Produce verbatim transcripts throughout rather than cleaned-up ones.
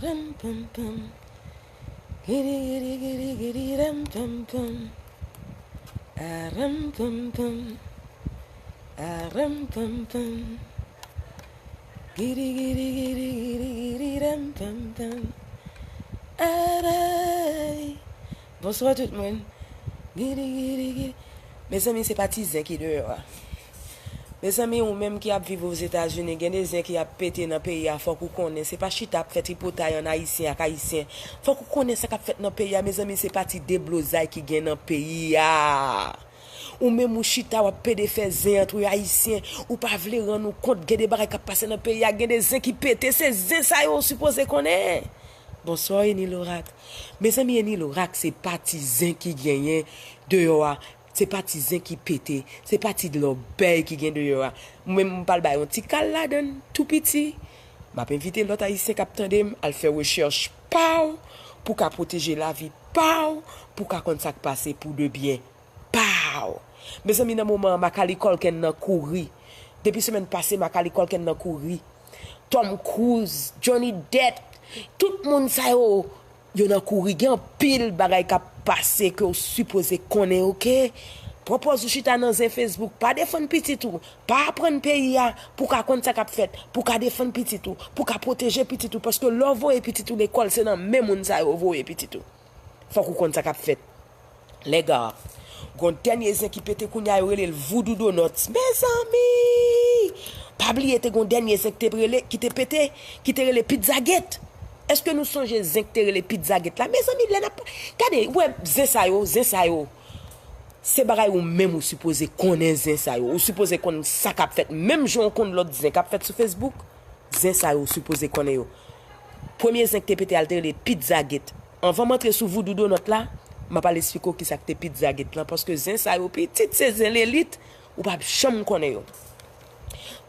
Ram pam pam. Gidi gidi gidi gidi ram pam pam. Ah ram pam pam. Ah ram pam pam. Gidi gidi gidi gidi gidi ram pam pam. Aray. Bonswa tout moun. Gidi gidi gidi. Mezanmi, se pa ti zen ki deyò a. Mezanmi, ou menm ki ap viv Ozetazini, gen de zen ki ap pete nan peyi a, fòk ou konnen. Se pa chita ap fè tripotay an Ayisyen ak Ayisyen. Fòk ou konnen sa k ap fèt nan peyi a, mezanmi, se pa ti deblozay ki gen nan peyi a. Ou menm ou chita w ap pede fè zen antre Ayisyen, ou pa vle rann ou kont, gen de bagay k ap pase nan peyi a, gen de zen ki pete, se zen sa yo ou sipoze konnen. Bonswa Eni Lorak. Mezanmi, Eni Lorak, se pa ti zen ki genyen deyò a. Se pa ti zen ki pete, se pa ti lòbèy ki gen deyò a. Mwen menm, m pral bay yon ti kal ladan l, tou piti. M ap envite lòt Ayisyen k ap tande m al fè rechèch pa w, pou w ka pwoteje lavi pa w, pou w ka konn sa k pase pou de byen pa w. Mezanmi, nan moman an, Macaulay Culkin nan kouri. Depi semèn pase, Macaulay Culkin nan kouri. Tom Cruise, Johnny Depp, tout moun sa yo, yo nan kouri. Gen anpil bagay k ap pase ke w sipoze konnen, oke? Pran pòz ou chita nan zen Facebook, pa defann pitit ou, pa aprann peyi a, pou w ka konn sa k ap fèt, pou w ka defann pitit ou, pou w ka pwoteje pitit ou, paske lè w voye pitit ou lekòl, se nan men moun sa yo w voye pitit ou. Fòk ou konn sa k ap fèt. Lèga. Gon dènye zen ki pete kounye a, yo rele l Voodoo Donuts. Mezanmi! Pa bliye te gon dènye zen ki te rele, ki te pete, ki te rele Pizzagate. Èske nou sonje zen ki te rele Pizzagate la? Mezanmi, lè n ap, gade, ou wè zen sa yo, zen sa yo. Se bagay ou menm ou sipoze konnen zen sa yo. Ou sipoze konn sa k ap fèt. Menm jan w konn lòt zen k ap fèt sou Facebook, zen sa yo ou sipoze konnen yo. Premye zen ki te pete a, l te rele Pizzagate. Anvan m antre sou Voodoo Donut la, m ap al esplike w kisa k te Pizzagate lan, paske zen sa yo pitit, se zen lelit, ou p ap janm konnen yo.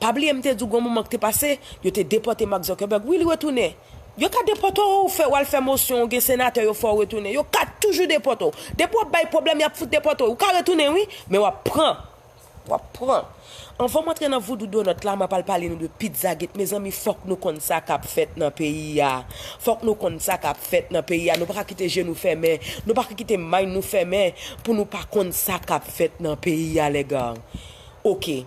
Pa bliye m te di w gon moman k te pase, yo te depòte Mark Zuckerberg. Wi, li retounen. Yo ka depòte w, ou fè, w al fè mosyon, ou gen senatè, yo fè w retounen. Yo ka toujou depòte w. Depi w ap bay pwoblèm, y ap fout depòte w. Ou ka retounen, wi, men w ap pran. W ap pran. Anvan m antre nan Voodoo Donut la, m ap al pale nou de Pizzagate. Mezanmi, fòk nou konn sa k ap fèt nan peyi a. Fòk nou konn sa k ap fèt nan peyi a. Nou pa ka kite je nou fèmen. Nou pa ka kite may nou fèmen pou nou pa konn sa k ap fèt nan peyi a, lèga. Oke.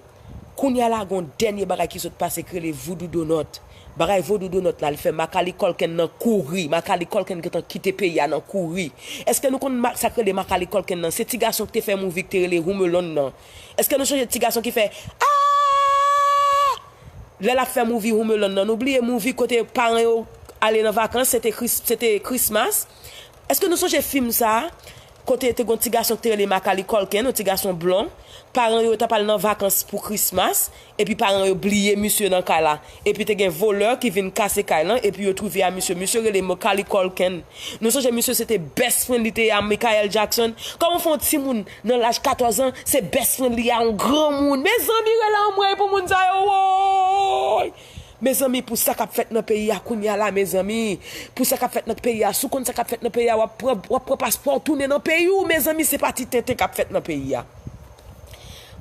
Kounye a la, gon dènye bagay ki sot pase k rele Voodoo Donut. Bagay Voodoo Donut la, li fè Macaulay Culkin nan kouri. Macaulay Culkin gentan kite peyi a nan kouri. Èske nou konn ma-, sa k rele Macaulay Culkin nan? Se ti gason ki te fè movie ki te rele Home Alone nan. Èske nou sonje ti gason ki fè, "Ah!" Lè l ap fè movie Home Alone nan? Nou bliye movie kote paran yo ale nan vakans, se te Chris-, se te Christmas. Èske nou sonje fim sa a? Kote te gon ti gason ki te rele Macaulay Culkin, yon ti gason blon. Paran yo t ap al nan vakans pou Christmas, epi paran yo bliye misye nan kay la. Epi te gen volè ki vin kase kay lan, epi yo twouve a misye. Misye rele Macaulay Culkin. Nou sonje misye se te best friend li te ye a Michael Jackson. Kòman w fè yon timoun nan laj katòz an, se best friend li a yon granmoun? Mezanmi, rele anmwey pou moun sa yo, woy! Mezanmi, pou sa k ap fèt nan peyi a kounye a la, mezanmi, pou sa k ap fèt nan peyi a, si w konn sa k ap fèt nan peyi a, w ap pran, w ap pran paspò w tounen nan peyi w, mezanmi, se pa ti tenten k ap fèt nan peyi a.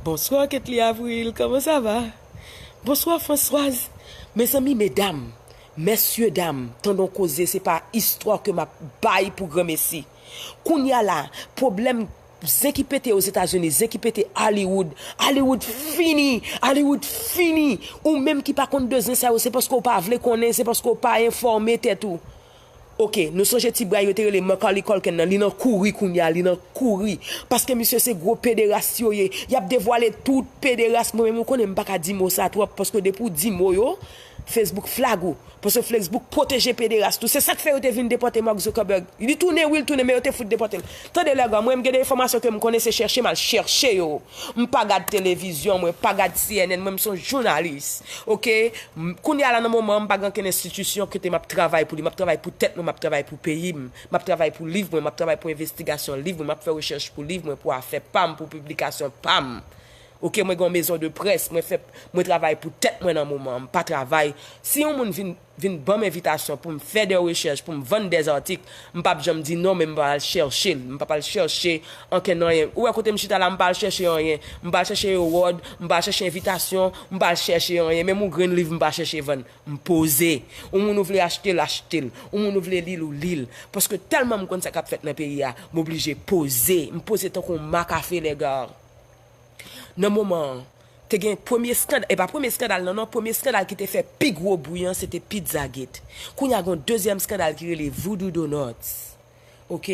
Bonswa, Ketly Avril, kòman sa va? Bonswa, Françoise. Mezanmi, medam, mèsyedam, tande yon koze, se pa istwa ke m ap bay pou granmesi. Kounye a la, pwoblèm zen ki pete Ozetazini, zen ki pete Hollywood. Hollywood fini! Hollywood fini! Ou menm ki pa konn de zen sa yo, se paske w pa vle konnen, se paske w pa enfòme tèt ou. Oke, nou sonje ti bray yo te rele Macaulay Culkin nan, li nan kouri kounye a, li nan kouri. Paske misye se gwo pederas yo ye. Y ap devwale tout pederas. Mwen menm, ou konnen m pa ka di mo sa twòp, paske depi w di mo yo, Facebook flag ou. Paske Facebook pwoteje pederas tou. Se sa k fè yo te vin depòte Mark Zuckerberg. Li tounen, wi, li tounen, men yo te fout depòte l. Tande, lèga, mwen, m gen de enfòmasyon ke m konnen, se chèche m al chèche yo. M pa gad televizyon, mwen pa gad C N N, mwen, m se yon jounalis. Oke? M, kounye a la, nan moman an, m pa gen ankenn enstitisyon kote m ap travay pou li. M ap travay pou tèt mwen, m ap travay pou peyi m. M ap travay pou liv mwen, m ap travay pou envestigasyon liv mwen, m ap fè rechèch pou liv mwen, pou afè pa m, pou piblikasyon pa m. Ok, mwen gen yon maison de presse, mwen fè, mwen travay pou tèt mwen nan moman an, m pa travay. Si yon moun vin, vin ban m envitasyon pou m fè de rechèch, pou m vann de atik, m p ap janm di non, men m pa al chèche l. M p ap al chèche ankenn anyen. Ou wè kote m chita la, m pa al chèche anyen. M pa al chèche reward, m pa al chèche envitasyon, m pa al chèche anyen. Menm yon grenn liv, m pa chèche vann. M poze. Yon moun ou vle achte l, achte l. Yon moun ou vle li l, ou li l. Paske tèlman m konn sa k ap fèt nan peyi a, m oblije poze. M poze tankou yon makafe lèga. Nan moman an, te gen premye skandal, e pa premye skandal nan non, premye skandal ki te fè pi gwo bri an, se te Pizzagate. Kounye a gen yon dezyèm skandal ki rele Voodoo Donuts. Ok?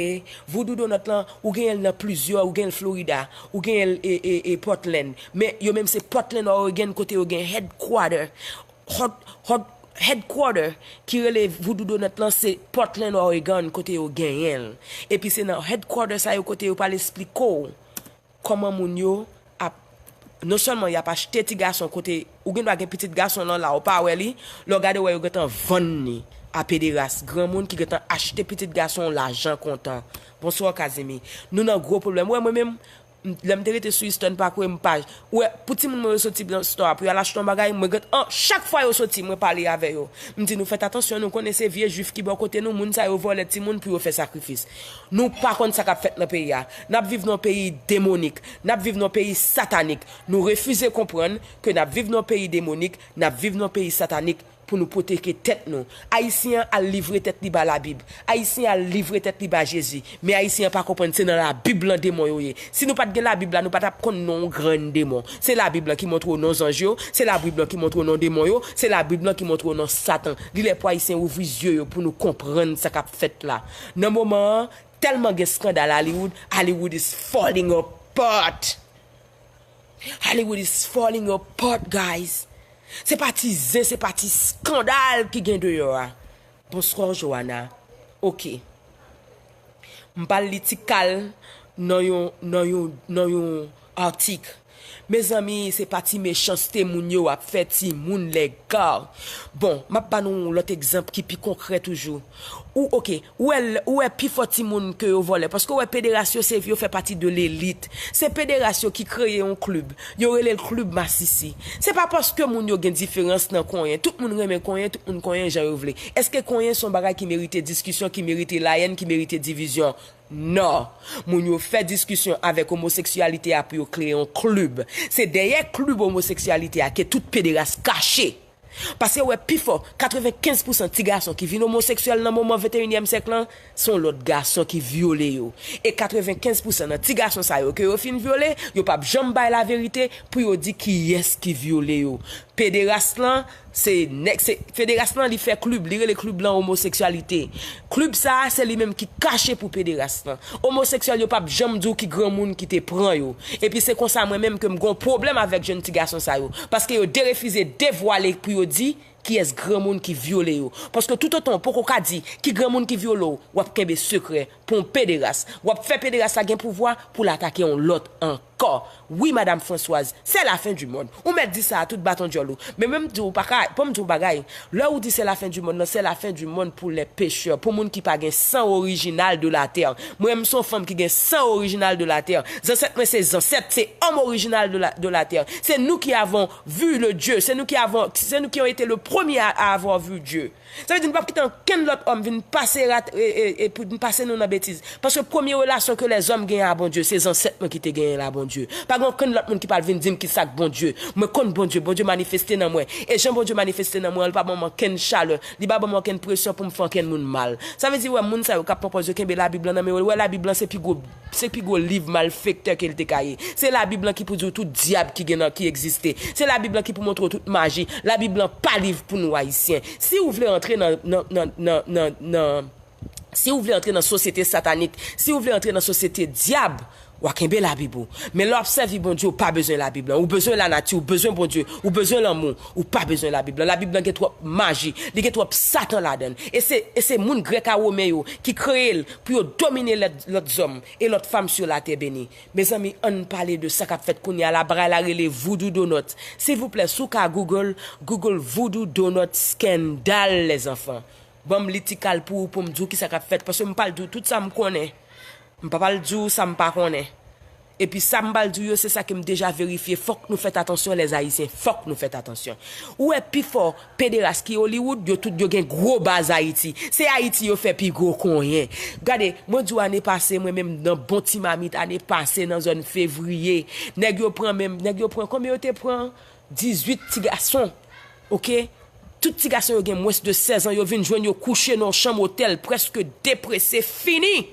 Voodoo Donut lan, ou genyen l nan plizyè, ou genyen l Florida, ou genyen l e, e, e Portland. Men yo menm se Portland, Oregon, kote yo gen headquarter. Hot, hot, headquarter ki rele Voodoo Donut lan, se Portland, Oregon, kote yo genyen l. Epi se nan headquarter sa yo kote yo pral esplike w kòman moun yo ap, non sèlman y ap achte ti gason kote, ou gen dwa gen pitit gason lan la, ou pa wè li, lè w gade w wè yo gentan vann li a pederas, granmoun ki gentan achte pitit gason w lajan kontan. Bonswa, Kazimi. Nou nan gwo pwoblèm. Ou wè, mwen menm, m, lè m te rete sou Eastern Parkway, m pa, ou wè, pou timoun mwen yo soti nan store a, pou y al achte yon bagay, mwen gen, an, chak fwa yo soti, mwen pale avè yo. M di, nou fèt atansyon, nou konnen se vye jwif ki bò kote nou, moun sa yo vòlè timoun pou yo fè sakrifis. Nou pa konn sa k ap fèt nan peyi a. N ap viv nan yon peyi demonik. N ap viv nan yon peyi satanik. Nou refize konprann ke n ap viv nan yon peyi demonik, n ap viv nan yon peyi satanik pou nou pwoteke tèt nou. Ayisyen an al livre tèt li ba Labib. Ayisyen an al livre tèt li ba Jezi. Men Ayisyen an pa konprann se nan Labib lan demon yo ye. Si nou pa t gen Labib la, nou pa t ap konn non yon grenn demon. Se Labib lan ki montre w non zanj yo, se Labib lan ki montre w non demon yo, se Labib lan ki montre w non Satan. Li lè pou Ayisyen ouvri zye yo pou nou konprann sa k ap fèt la. Nan moman an, tèlman gen skandal Hollywood, Hollywood is falling apart. Hollywood is falling apart, guys. Se pa ti zen, se pa ti skandal ki gen deyò a. Bonswa, Joanna. Ok. M pral li ti kal nan yon, nan yon, nan yon atik. Mezanmi, se pa ti mechanste moun yo ap fè timoun lèga. Bon, m ap ba nou yon lòt egzanp ki pi konkrè toujou. Ou, ok, ou wè, ou wè pifò timoun ke yo vòlè, paske ou wè pederas yo se yo fè pati de lelit. Se pederas yo ki kreye yon klib. Yo rele l klib masisi. Se pa paske moun yo gen diferans nan konyen. Tout moun renmen konyen, tout moun konyen jan yo vle. Èske konyen se yon bagay ki merite diskisyon, ki merite layèn, ki merite divizyon? Non. Moun yo fè diskisyon avèk omoseksyalite a pou yo kreye yon klib. Se dèyè klib omoseksyalite a ke tout pederas kache. Paske wè pifò, katrevenkenz pousan ti gason ki vin omoseksyèl nan moman venteyinyèm syèk lan, se yon lòt gason ki vyole yo. E katrevenkenz pousan nan ti gason sa yo ke yo fin vyole, yo p ap janm bay laverite pou yo di kiyès ki vyole yo. Pederas lan, se nèg, se, pederas lan li fè klib, li rele klib lan omoseksyalite. Klib sa a, se li menm ki kache pou pederas lan. Omoseksyèl yo p ap janm di w ki granmoun ki te pran yo. Epi se konsa mwen menm ke m gon pwoblèm avèk jèn ti gason sa yo. Paske yo derefize devwale pou yo di kiyès granmoun ki vyole yo. Paske toutotan w poko ka di ki granmoun ki vyole w, w ap kenbe sekrè pou yon pederas. W ap fè pederas la gen pouvwa pou l atake yon lòt ankò. Wi, Madam Françoise, c'est la fin du monde. Ou mèt di sa a tout baton djòl ou. Men menm di w pa ka, pou m di w bagay, lè ou di c'est la fin du monde, non, c'est la fin du monde pour les pécheurs, pou moun ki pa gen san orijinal de la terre. Mwen, m se yon fanm ki gen san orijinal de la terre. Zansèt mwen se zansèt, se homme original de la, de la terre. C'est nous qui avons vu le Dieu, c'est nous qui avons, c'est nous qui ont été le premier à, à avoir vu Dieu. Sa vle di nou p ap kite ankenn lòt òm vin pase rat, e, e, e pou vin pase nou nan betiz. Paske premye relasyon ke lèzòm genyen a Bondye, se zansèt nou ki te genyen l a Bondye. Pa gen ankenn lòt moun ki pral vin di m ki sa k Bondye. Mwen konn Bondye, Bondye manifeste nan mwen. E jan Bondye manifeste nan mwen an, li pa ban m ankenn chalè, li pa ban m ankenn presyon pou m fè ankenn moun mal. Sa vle di, wè, moun sa yo k ap pran pòz yo kenbe Labib lan nan men yo, wè, Labib lan se pi gwo Se pi gwo liv malfektè ke l te ka ye. Se Labib lan ki pou di w tout dyab ki gen nan, ki egziste. Se Labib lan ki pou montre w tout maji. Labib lan pa liv pou nou Ayisyen. Si w vle antre nan, nan, nan, nan, nan, nan, si w vle antre nan sosyete satanik, si w vle antre nan sosyete dyab, w a kenbe Labib ou. Men lè w ap sèvi Bondye, ou pa bezwen Labib lan. Ou bezwen lanati, ou bezwen Bondye, ou bezwen lanmou, ou pa bezwen Labib lan. Labib lan gen twòp maji, li gen twòp Satan ladan l. E se, e se moun Grèk a Women yo ki kreye l pou yo domine lòt, lòt zòm e lòt fanm sou latè beni. Mezanmi, ann pale de sa k ap fèt kounye a la, bagay la rele Voodoo Donut. Silvouplè, si w ka Google, Google Voodoo Donut Scandal, lèzanfan. Ban m li ti kal pou ou, pou m di w ki sa k ap fèt, paske m pral di w tout sa m konnen. M pa pral di w sa m pa konnen. Epi sa m pral di w yo, se sa ke m deja verifye. Fòk nou fèt atansyon, lèzayisyen. Fòk nou fèt atansyon. Ou wè pifò pederas ki Hollywood, yo tout yo gen gwo baz Ayiti. Se Ayiti yo fè pi gwo konyen. Gade, mwen di w ane pase, mwen menm nan bon ti mamit, ane pase nan zòn fevriye, nèg yo pran menm, nèg yo pran, konbyen yo te pran? Dizwit ti gason. Oke? Tout ti gason yo gen mwens de sèz an, yo vin jwenn yo kouche nan yon chanm otèl, prèske deprese, fini.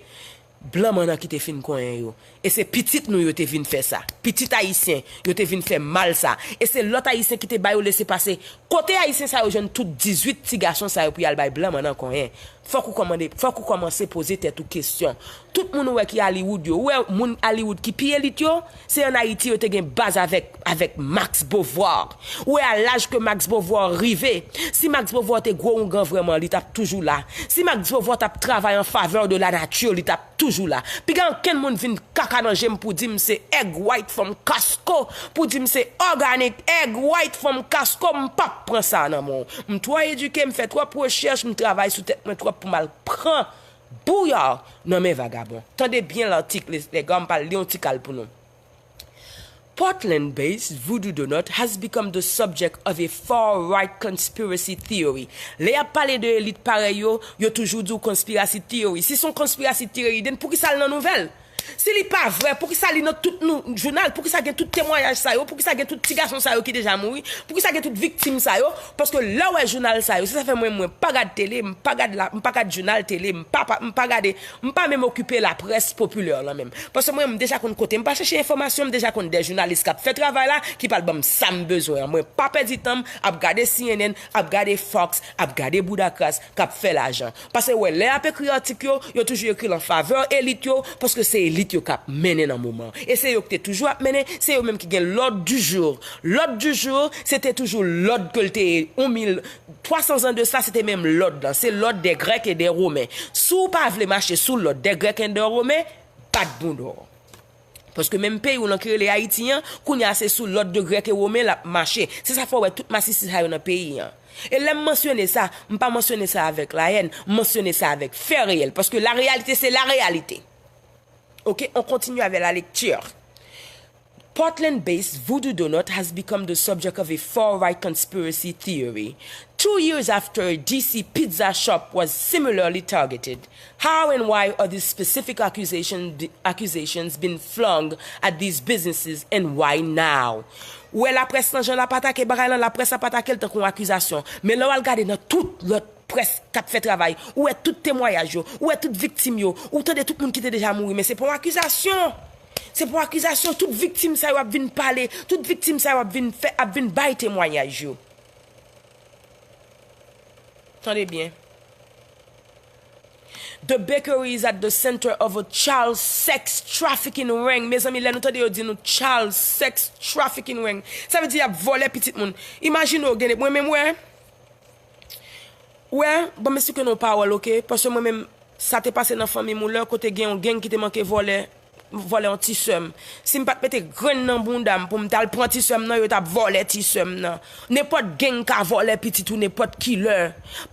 Blan mannan ki te fin konyen yo. E se pitit nou yo te vin fè sa. Pitit ayisyen, yo te vin fè mal sa. E se lòt ayisyen ki te ba yo lese pase. Kote ayisyen sa yo jwenn tout dizwit ti gason sa yo pou y al bay blan mannan konyen? Fòk ou kòmande, fòk ou kòmanse poze tèt ou kesyon. Tout moun ou wè ki Hollywood yo, ou wè moun Hollywood ki pi elit yo, se ann Ayiti yo te gen baz avèk, avèk Max Beauvoir. Ou wè a laj ke Max Beauvoir rive, si Max Beauvoir te gwo oungan vrèman, li t ap toujou la. Si Max Beauvoir t ap travay an favè de la nature, li t ap toujou la. Piga ankenn moun vin kaka nan je m pou di m se egg white from Costco, pou di m se organic egg white from Costco, m p ap pran sa nan men w. M twò edike, m fè twòp rechèch, m travay sou tèt mwen twòp pou m al pran bouyar nan men vagabon. Tande byen latik, les, les gars, m pral li yon ti kal pou nou. Portland-based Voodoo Donut has become the subject of a far-right conspiracy theory. Lè y ap pale de elit parèy yo, yo toujou di w conspiracy theory. Si se yon conspiracy theory, then poukisa l nan nouvèl? Si li pa vrè, poukisa li nan tout nou, jounal? Poukisa gen tout temwayaj sa yo? Poukisa gen tout ti gason sa yo ki deja mouri? Poukisa gen tout viktim sa yo? Paske lè w wè jounal sa yo, se sa fè mwen, mwen pa gad tele, m pa gad la, m pa gad jounal tele, m pa, pa, m pa gade, m pa menm okipe laprès popilè lan menm. Paske mwen, m deja konn kote m pa chèche enfòmasyon, m deja konn de jounalis k ap fè travay la, ki pral ban m sa m bezwen an. Mwen pa pèdi tan m ap gade C N N, ap gade Fox, ap gade bouda kras k ap fè lajan. Paske wè, lè y ap ekri atik yo, yo toujou ekri l an favè elit yo, paske se elit yo k ap mennen nan moman. E se yo ki te toujou ap mennen, se yo menm ki gen l'ordre du jour. L'ordre du jour, se te toujou lòd ke l te ye, yon mil twa san zan de sa, se te menm lòd lan. Se l'ordre des Grecs et des Romains. Si w pa vle mache sou lòd des Grecs et des Romains, bat bounda w. Paske menm peyi w lan ki rele Ayiti an, kounye a se sou lòd de Grèk e Women l ap mache. Se sa fè w wè tout masisi sa yo nan peyi an. E lè m mansyone sa, m pa mansyone sa avèk la haine, m mansyone sa avèk fè reyèl, paske la réalité, c'est la réalité. Ok, on continue avec la lecture. Portland-based Voodoo Donut has become the subject of a far-right conspiracy theory. Two years after a D C pizza shop was similarly targeted, how and why are these specific accusation, accusations being flung at these businesses, and why now? Ou wè laprès lan, jan l ap atake bagay lan, laprès ap atake l tankou yon akizasyon. Men lè w al gade nan tout lòt près k ap fè travay, ou wè tout temwayaj yo, ou wè tout viktim yo, ou tande tout moun ki te deja mouri, men se pa yon akizasyon. Se pa yon akizasyon, tout viktim sa yo ap vin pale, tout viktim sa yo ap vin fè, ap vin bay temwayaj yo. Tande byen. The bakery is at the center of a child sex trafficking ring. Mezanmi, lè nou tande yo di nou child sex trafficking ring, sa vle di y ap vòlè pitit moun. Imajine w gen, mwen menm, wè, wè, ban m esplike nou yon pawòl, ok? Paske mwen menm, sa te pase nan fanmi m yon lè, kote gen yon gang ki te manke vòlè, vòlè yon ti sè m. Si m pa t mete grenn nan bounda m pou m t al pran ti sè m nan, yo t ap vòlè ti sè m nan. Nenpòt gang ka vòlè pitit ou nenpòt ki lè.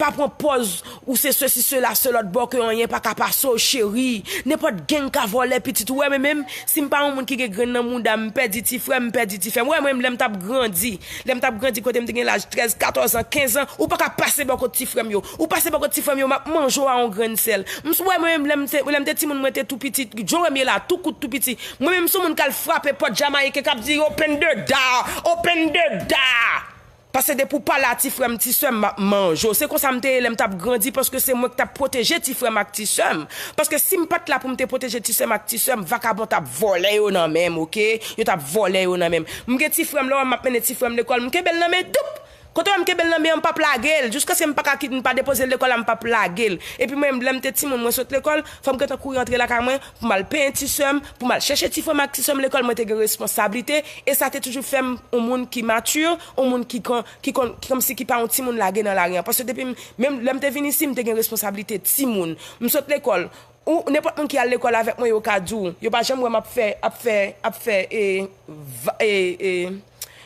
Pa pran pòz ou se sesi, sela, se lòt bò ke anyen pa ka pase w, cheri. Nenpòt gang ka vòlè pitit ou. Wè, mwen menm, si m pa yon moun ki gen grenn nan bounda m, m pèdi ti frè m, m pèdi ti frè m. Wè, mwen menm, lè m t ap grandi, lè m t ap grandi, kote m te gen laj trèz, katòz an, kenz an, ou pa ka pase bò kot ti frè m yo. Ou pase bò kot ti frè m yo, m ap manje w a yon grenn sèl. M s-, wè, mwen menm, lè m te, lè m te timoun, mwen te tou piti, Jeremie la, tou kout, tou piti. Mwen menm, m se yon moun k al frape pòt Jamayiken k ap di, "Open the door! Open the door!" Paske depi w pale a ti frè m, ti sè m, m ap manje w. Se konsa m te ye lè m t ap grandi, paske se mwen ki t ap pwoteje ti frè m ak ti sè m. Paske si m pa t la pou m te pwoteje ti sè m ak ti sè m, vakabon t ap vòlè yo nan men m, ok? Yo t ap vòlè yo nan men m. M gen ti frè m, lè w wè m ap mennen ti frè m lekòl, m kenbe l nan men, doup! Kote w wè m kenbe l nan men an, m p ap lage l. Jiskaske m pa ka kit-, m pa depoze l lekòl la, m p ap lage l. Epi mwen menm, lè m te timoun, mwen sot lekòl, fò m gentan kouri antre lakay mwen, pou m al penyen ti sè m, pou m al chèche ti frè m ak ti sè m lekòl, mwen te gen responsablite, e sa te toujou fè m yon moun ki mature, yon moun ki kon, ki kon, ki kòmsi ki pa yon timoun lage nan lari an. Paske depi m, menm lè m te vin isi, m te gen responsablite timoun. M sot lekòl, ou nenpòt moun ki al lekòl avèk mwen, yo ka di w, yo pa janm wè m ap fè, ap fè, ap fè, e, va-, e, e,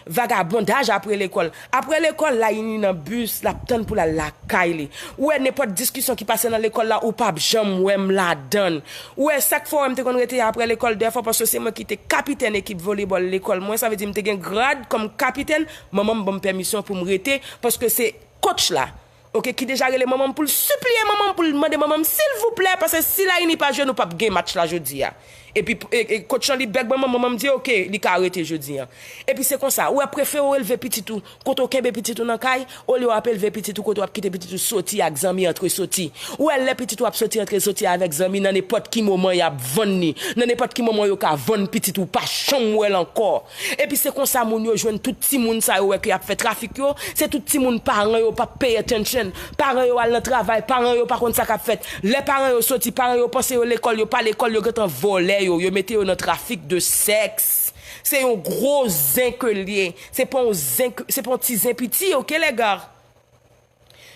Vagabondaj apre lekòl. Apre lekòl, Layini nan bis, l ap tann pou l al lakay li. Ou wè nenpòt diskisyon ki pase nan lekòl la, ou p ap janm wè m ladan l. Ou wè sa k fè w wè m te konn rete apre lekòl dèfwa, paske se mwen ki te kapitèn ekip volebòl lekòl mwen, sa vle di m te gen grad kòm kapitèn, manman m ban m pèmisyon pou m rete, paske se coach la, oke, ki deja rele manman m pou l sipliye manman m, pou l mande manman m, silvouplè, paske si Layini pa jwe, nou p ap gen match la jodi a. Epi, e, e, coach lan li bèk ban manman m, manman m di, oke, li ka rete jodi a. Epi se konsa, ou ap prefere w elve pitit ou, kote w kenbe pitit ou nan kay, olye w ap elve pitit ou, kote w ap kite pitit ou soti ak zanmi antre soti. Ou wè lè pitit ou ap soti antre soti avèk zanmi nan nenpòt ki moman y ap vann li, nan nenpòt ki moman yo ka vann pitit ou, pa janm wè l ankò. Epi se konsa moun yo jwenn tout timoun sa yo wè ke y ap fè trafik yo, se tout timoun paran yo p ap pay attention, paran yo al nan travay, paran yo pa konn sa k ap fèt. Lè paran yo soti, paran yo panse yo lekòl, yo pa lekòl, yo gentan vòlè yo, yo mete yo nan trafik de sèks. Se yon gwo zen ke l ye. Se pa yon zen, se pa yon ti zen piti, oke, lèga.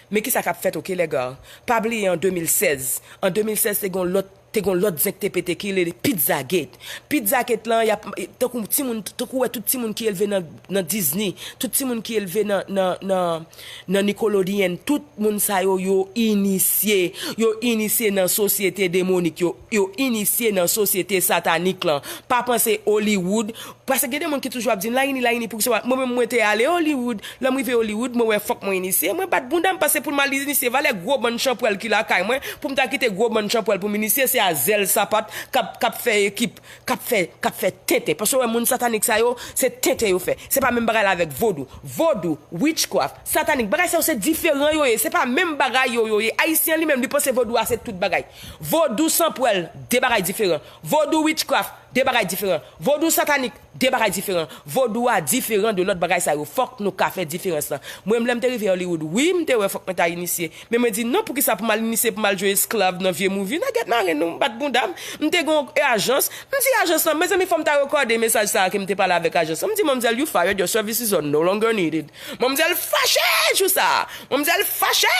Men kisa k ap fèt, oke, lèga? Pa bliye an de mil sèz. An de mil sèz, te gen yon lòt, te gen yon lòt zen ki te pete ki rele Pizzagate. Pizzagate lan, y ap, tankou timoun, tankou wè tout timoun ki elve nan, nan Disney, tout timoun ki elve nan, nan, nan, nan Nickelodeon, tout moun sa yo, yo inisye, yo inisye nan sosyete demonik, yo, yo inisye nan sosyete satanik lan. Pa panse Hollywood, Paske gen de moun ki toujou ap di m, Layini, Layini, poukisa w pa. Mwen menm, mwen te ale Hollywood. Lè m rive Hollywood, mwen wè fòk mwen inisye. Mwen bat bounda m, pase pou m al inisye. Valè gwo bann chanpwèl ki lakay mwen, pou m ta kite gwo bann chanpwèl pou m inisye, se a zèl sapat k ap, k ap fè ekip, k ap fè, k ap fè tenten. Paske w wè moun satanik sa yo, se tenten yo fè. Se pa menm bagay la avèk vodou. Vodou, witchcraft, satanik, bagay sa yo se diferan yo ye. Se pa menm bagay yo, yo ye. Ayisyen li menm, li panse vodou a se tout bagay. Vodou sanpwèl, de bagay diferan. Vodou witchcraft, de bagay diferan. Vodou satanik, de bagay diferan. Vodou a diferan de lòt bagay sa yo. Fòk nou ka fè diferans lan. Mwen, lè m te rive Hollywood, wi, m te wè fòk mwen ta inisye. Men mwen di, non, poukisa pou m al inisye, pou m al jwe esklav nan vye movie? Nan gèt mare nou, m bat bounda m. M te gen yon ajans. M di ajans lan, mezanmi, fò m ta rekòde mesaj sa a ke m te pale avèk ajans lan. M di, manmzèl, you fired, your services are no longer needed. Manmzèl fache jou sa a. Manmzèl fache!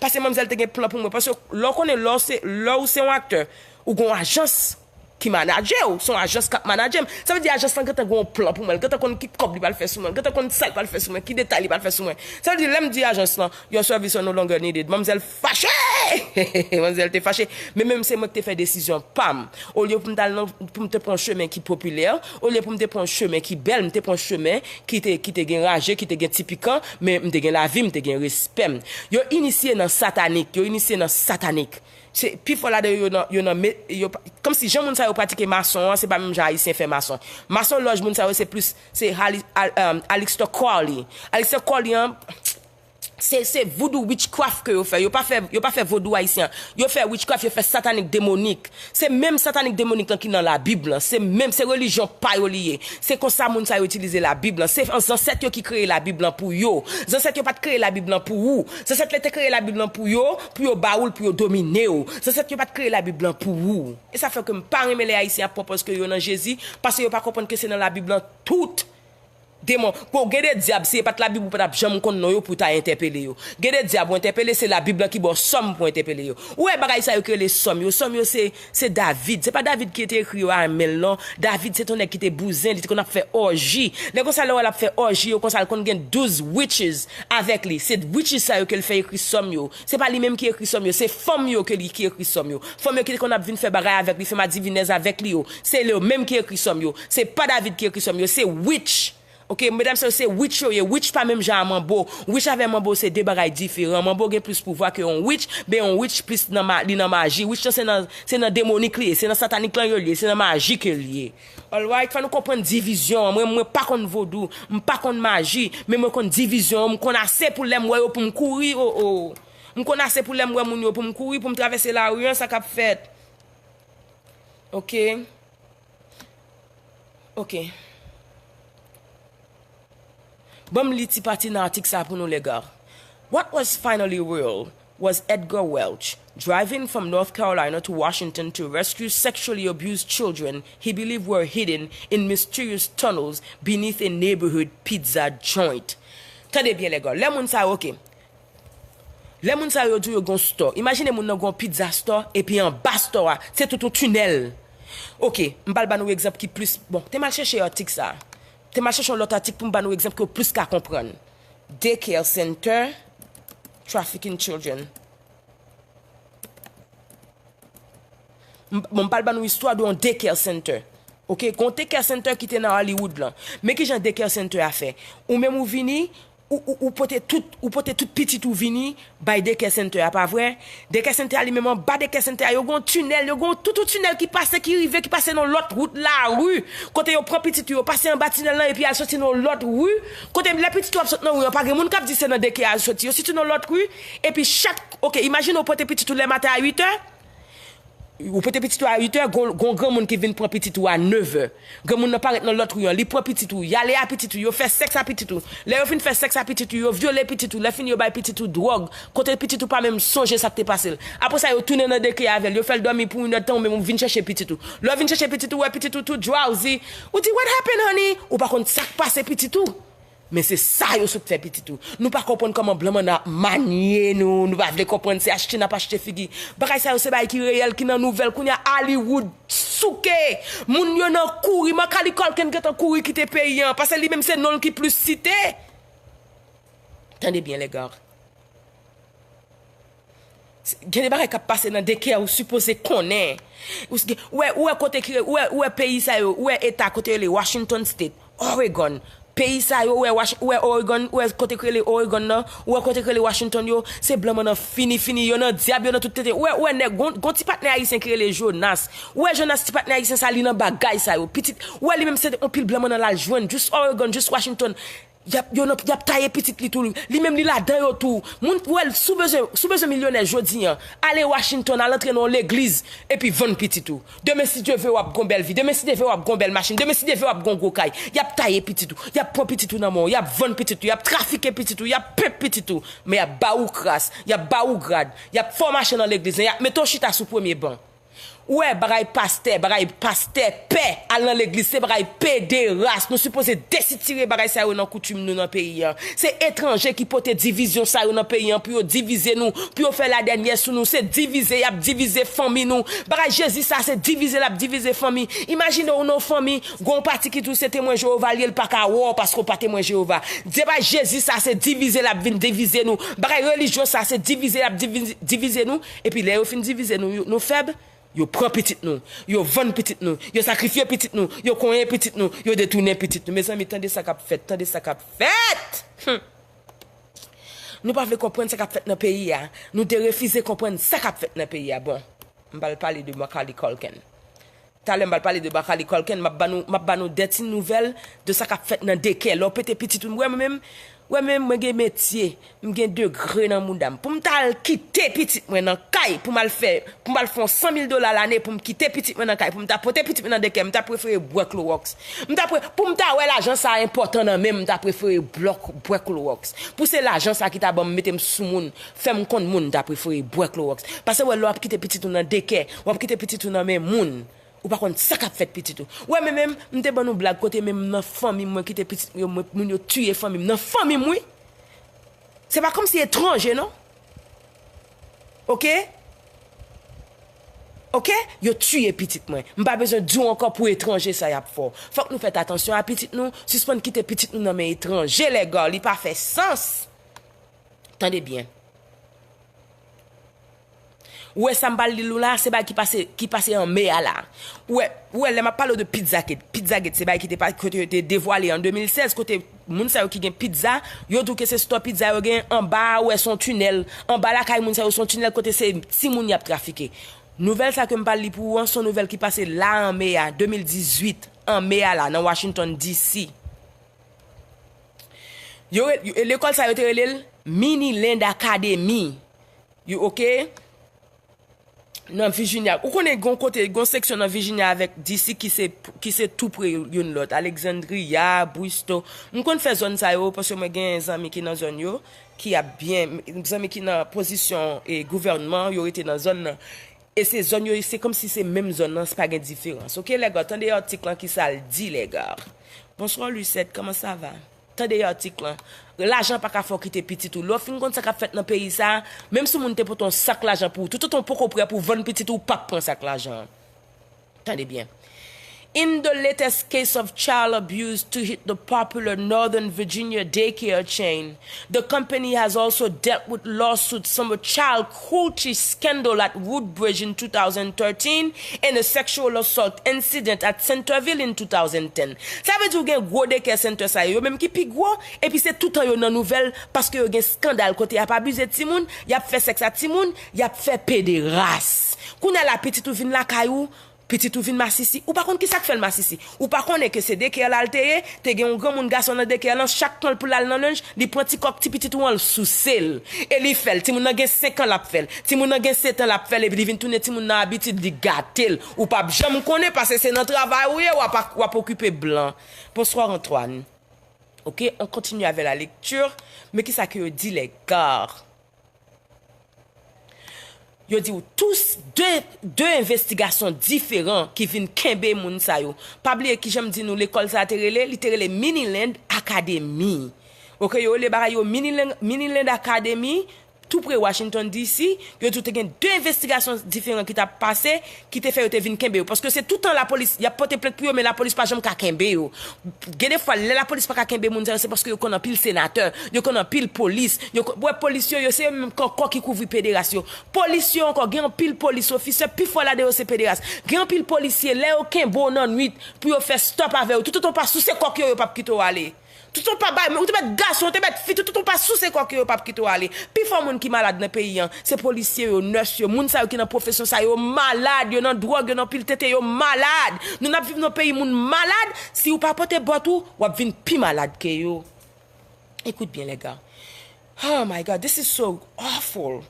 Paske manmzèl te gen plan pou mwen. Paske lè w konnen, lè w se, lè w se yon aktè, ou gen yon ajans ki manadje w, se yon ajans k ap manadje m. Sa vle di ajans lan gentan gen yon plan pou mwen, l gentan konn ki kòb li pral fè sou mwen, l gentan konn sa l pral fè sou mwen, ki detay li pral fè sou mwen. Sa vle di lè m di ajans lan, your service are no longer needed, manmzèl fache! Manmzèl te fache. Men menm se mwen ki te fè desizyon pa m. Olye pou m t al nan, pou m te pran yon chemen ki popilè, olye pou m te pran yon chemen ki bèl, m te pran yon chemen ki te, ki te gen raje, ki te gen ti pikan, men m te gen lavi, m te gen respè m. Yo inisye nan satanik, yo inisye nan satanik. Se, pifò ladan yo, yo nan, yo nan, me- yo, pa- kòmsi jan moun sa yo pratike mason an, se pa menm jan Ayisyen fè mason. Masonlòj, moun sa yo, se plis, se Hali- Al- um, Aleister Crowley. Aleister Crowley an, se, se voodoo witchcraft ke yo fè. Yo pa fè, yo pa fè vodou ayisyen. Yo fè witchcraft, yo fè satanik demonik. Se menm satanik demonik lan ki nan Labib lan. Se menm, se relijyon pa yo li ye. Se konsa moun sa yo itilize Labib lan. Se zansèt yo ki kreye Labib lan pou yo. Zansèt yo pa t kreye Labib lan pou ou. Zansèt yo te kreye Labib lan pou yo, pou yo ba ou l, pou yo domine w. Zansèt yo pa t kreye Labib lan pou ou. E sa fè ke m pa renmen lè Ayisyen ap pran pòz ke yo nan Jezi, paske yo pa konprann ke se nan Labib lan tout demon. Bon, gen de dyab, si e pa t Labib, ou pa t ap janm konn non yo pou w ta entèpele yo. Gen de dyab ou entèpele, se Labib lan ki ba w sòm pou entèpele yo. Ou wè bagay sa yo ki rele sòm yo. Sòm yo se, se David. Se pa David ki te ekri yo a men l non. David se t on nèg ki te bouzen, li te konn ap fè òji. Lè konsa lè w wè l ap fè òji yo, konsa l konn gen douz witches avèk li. Se witches sa yo ke l fè ekri sòm yo. Se pa li menm ki ekri sòm yo, se fanm yo ke li ki ekri sòm yo. Fanm yo ki te konn ap vin fè bagay avèk li, fè madivinèz avèk li yo. Se yo menm ki ekri sòm yo. Se pa David ki ekri sòm yo, se witch. Oke, medam se, se witch yo ye. Witch pa menm jan a manbo. Witch avè manbo se de bagay diferan. Manbo gen plis pouvwa ke yon witch, men yon witch plis nan ma- li nan maji. Witch lan se nan, se nan demonik li ye, se nan satanik lan yo li ye, se nan maji ke li ye. Alright, fò nou konprann divizyon an. Mwen, mwen pa konn vodou, m pa konn maji, men mwen konn divizyon an. M konn ase pou lè m wè yo pou m kouri, o, o. M konn ase pou lè m wè moun yo pou m kouri, pou m travèse lari an, sa k ap fèt. Oke. Oke. Ban m li ti pati nan atik sa pou nou, lèga. What was finally real was Edgar Welch, driving from North Carolina to Washington to rescue sexually abused children he believed were hidden in mysterious tunnels beneath a neighborhood pizza joint. Tande byen, lèga. Lè moun sa yo, oke. Lè moun sa yo di w yo gen yon store, imajine moun nan gen yon pizza store, epi anba store a, se tout yon tinèl. Oke, m pral ba nou egzanp ki plis, bon, te m al chèche atik sa. Te m al chèche yon lòt atik pou m ba nou egzanp ke w plis ka konprann. Daycare center, trafficking children. M, bon, m pral ba nou istwa de yon daycare center. Oke, gon daycare center ki te nan Hollywood lan. Men kijan daycare center a fè. Ou menm ou vini, ou, ou, ou pote tout, ou pote tout pitit ou vini bay daycare center a, pa vre? Daycare center a li menm anba daycare center a, yo gon tinèl, yo gon tout yon tinèl ki pase, ki rive, ki pase nan lòt wout lari. Kote yo pran pitit ou, yo pase anba tinèl lan epi al soti nan lòt ri. Kote lè pitit ou ap sot nan ri an, pa gen moun k ap di se nan daycare a l soti. Yo soti nan lòt ri, epi chak, oke, imajine ou pote pitit ou lè maten a uit è, ou pote pitit ou a uit è, gon, gon granmoun ki vin pran pitit ou a nèf è. Granmoun nan parèt nan lòt ri an, li pran pitit ou, y ale a pitit ou, yo fè sèks a pitit ou. Lè yo fin fè sèks a pitit ou, yo vyole pitit ou, lè fini yo bay pitit ou dwòg, kote pitit ou pa menm sonje sa k te pase l. Apre sa, yo tounen nan daycare avè l, yo fè l dòmi pou inèdtan, ou menm ou vin chèche pitit ou. Lè w vin chèche pitit ou, ou wè pitit ou tou drowsy. Ou di, "What happened, honey?" Ou pa konn sa k pase pitit ou. Men se sa yo sot fè pitit ou. Nou pa konprann kòman blan manna ap manye nou. Nou pa vle konprann, se achte n ap achte figi. Bagay sa yo se bagay ki reyèl, ki nan nouvèl. Kounye a Hollywood souke. Moun yo nan kouri. Macaulay Culkin gentan kouri kite peyi an. Paske li menm se non l ki plis site. Tande byen, lè gars. Gen de bagay k ap pase nan daycare ou sipoze konnen. Ou s-, ou wè, ou wè kote ki, ou wè, ou wè peyi sa yo, ou wè eta kote yo rele Washington State, Oregon. Peyi sa yo, ou wè Wash-, ou wè Oregon, ou wè kote ki rele Oregon nan, ou wè kote ki rele Washington yo, se blan manna fini fini, yo nan dyab, yo nan tout tenten. Ou wè, ou wè nèg, gon, gon ti patnè ayisyen ki rele Jonas. Ou wè Jonas ti patnè ayisyen sa, li nan bagay sa yo. Pitit, ou wè li menm se yon pil blan manna l al jwenn, jis Oregon, jis Washington. Y ap, yo nan, y ap taye pitit li tou. Li menm li ladan yo tou. Moun, ou wè, si w bezwen, si w bezwen milyonè jodi an, ale Washington, al antre nan yon legliz, epi vann pitit ou. Demen, si Dye ve, w ap gon bèl vi. Demen, si Dye ve, w ap gon bèl machin. Demen, si Dye ve, w ap gon gwo kay. Y ap taye pitit ou. Y ap pran pitit ou nan men w. Y ap vann pitit ou. Y ap trafike pitit ou. Y ap penp pitit ou. Men y ap ba ou kras. Y ap ba ou grad. Y ap fè w mache nan legliz lan. Y ap mete w chita sou premye ban. Ou wè, bagay pastè, bagay pastè, pè, al nan legliz, se bagay pederas. Nou sipoze desitire bagay sa yo nan koutim nou nan peyi an. Se etranje ki pote divizyon sa yo nan peyi an pou yo divize nou, pou yo fè ladènyè sou nou. Se divize, y ap divize fanmi nou. Bagay Jezi sa, se divize, l ap divize fanmi. Imajine w nan yon fanmi, gon pati ki di w se Temwen Jewova l ye, l pa ka wè w paske w pa Temwen Jewova. Bagay Jezi sa, se divize, l ap vin divize nou. Bagay relijyon sa, se divize, l ap divize, divize nou. Epi lè yo fin divize nou, yo, nou fèb. Yo pran pitit nou, yo vann pitit nou, yo sakrifye pitit nou, yo konyen pitit nou, yo detounen pitit nou. Mezanmi, tande sa k ap fèt, tande sa k ap fèt! Hum. Nou pa vle konprann sa k ap fèt nan peyi a. Nou derefize konprann sa k ap fèt nan peyi a. Bon, m pral pale de Macaulay Culkin. Talè m pral pale de Macaulay Culkin, m ap ba nou, m ap ba nou de ti nouvèl de sa k ap fèt nan daycare. Lè w pete pitit ou, m wè mwen menm, wè menm mwen gen metye, m gen degre nan mouda m. Pou m ta al kite pitit mwen nan kay, pou m al fè, pou m al fè yon san mil dola lane, pou m kite pitit mwen nan kay, pou m ta pote pitit mwen nan daycare, m ta prefere bwè klowòks. M ta pre-, pou m ta wè lajan sa a enpòtan nan men m, m ta prefere bwè, bwè klowòks. Pou se lajan sa a ki ta ban m, mete m sou moun, fè m konn moun, m ta prefere bwè klowòks. Paske wè, lè w ap kite pitit ou nan daycare, w ap kite pitit ou nan men moun. Ou pa konn sa k ap fèt pitit ou. Ou wè, men menm, m te ban nou blag kote menm nan fanmi m, mwen kite pitit yo, mwen, moun yo tiye fanmi m. Nan fanmi m, wi. Se pa kòmsi etranje, non. Oke? Oke? Yo tiye pitit mwen. M pa bezwen di w ankò pou etranje sa y ap fè w. Fòk nou fè atansyon a pitit nou, sispann kite pitit nou nan men etranje, lè gars, li pa fè sans. Tande byen. Ou wè sa m pral li nou la, se bagay ki pase, ki pase an me a la. Ou wè, ou wè, lè m ap pale w de Pizzagate, Pizzagate, se bagay ki te pa-, kote yo te devwale an de mil sèz, kote moun sa yo ki gen pizza, yo di w ke se store pizza yo gen anba a, ou wè, se yon tinèl. Anba lakay moun sa yo, se yon tinèl kote se timoun y ap trafike. Nouvèl sa ke m pral li pou ou an, se yon nouvèl ki pase la an me a, de mil dizuit, an me a la, nan Washington D C. Yo re-, yo, lekòl sa yo te rele l Mini Land Academy. Yo, oke? Nan Virginia. Ou konnen gon kote, gon seksyon nan Virginia avèk D C ki se, ki se tou pre youn lòt. Alexandria, Bristol. M konn fè zòn sa yo, paske mwen gen zanmi ki nan zòn yo, ki ap byen, zanmi ki nan pozisyon, e, gouvènman, yo rete nan zòn nan. E se zòn yo, se kòmsi se menm zòn nan, se pa gen diferans. Oke, lè gars, tande atik lan, kisa l di, lè gars. Bonsoir, Lucette, comment ça va? Tande atik lan. Lajan pa ka fè w kite pitit ou. Lè w fin konn sa k ap fèt nan peyi sa a, menm si yon moun te pote yon sak lajan pou ou, toutotan w poko prè pou w vann pitit ou, ou p ap pran sak lajan an. Tande byen. In the latest case of child abuse to hit the popular Northern Virginia daycare chain, the company has also dealt with lawsuits from a child cruelty scandal at Woodbridge in two thousand thirteen and a sexual assault incident at Centerville in two thousand ten. Sa vle di ou gen gwo daycare center sa yo, yo menm ki pi gwo, epi se toutan yo nan nouvèl paske yo gen skandal kote y ap abize timoun, y ap fè sèks a timoun, y ap fè pederas. Kounye a la pitit ou vin lakay ou, pitit ou vin masisi, ou pa konn kisa k fè l masisi. Ou pa konnen ke se daycare la l te ye, te gen yon granmoun gason nan daycare lan, chak tan l pou l al nan lunch, li pran ti kòk ti pitit ou an, l souse l. E li fè l. Timoun nan gen senk an, l ap fè l. Timoun nan gen sèt an, l ap fè l. Epi li vin tounen timoun nan abitid, li gate l. Ou p ap janm konnen paske se nan travay ou ye, w ap, w ap okipe blan. Bonsoir, Antoine. Ok, on continue avec la lecture. Men kisa ke yo di, les gars? Yo di w tous de, de envestigasyon diferan ki vin kenbe moun sa yo. Pa bliye kijan m di nou lekòl sa a te rele, li te rele Miniland Academy. Ok, yo rele bagay yo Miniland, Miniland Academy, tou pre Washington D C, yo di w te gen de envestigasyon diferan ki t ap pase, ki te fè yo te vin kenbe yo. Paske se toutan lapolis, y ap pote plent pou yo, men lapolis pa janm ka kenbe yo. Gen de fwa, lè lapolis pa ka kenbe moun sa yo, se paske yo konn anpil senatè, yo konn anpil polis, yo konn, wè polis yo, yo se yo menm ankò ki kouvri pederas yo. Polis yo ankò, gen anpil polis ofisè, pifò ladan yo se pederas. Gen anpil polisye, lè yo kenbe w nan nwit pou yo fè stòp avè w, toutotan w pa souse kòk yo, yo p ap kite w ale. Toutotan w pa bay, ou te mèt gason, ou te mèt fi, toutotan w pa souse kòk yo, yo p ap kite w ale. Pifò moun ki malad nan peyi an, se polisye yo, nurse yo, moun sa yo ki nan pwofesyon sa yo malad, yo nan dwòg, yo nan pil tete, yo malad. Nou n ap viv nan peyi moun malad, si ou pa pote bòt ou, w ap vin pi malad ke yo. Écoute bien, les gars. Oh my God, this is so awful.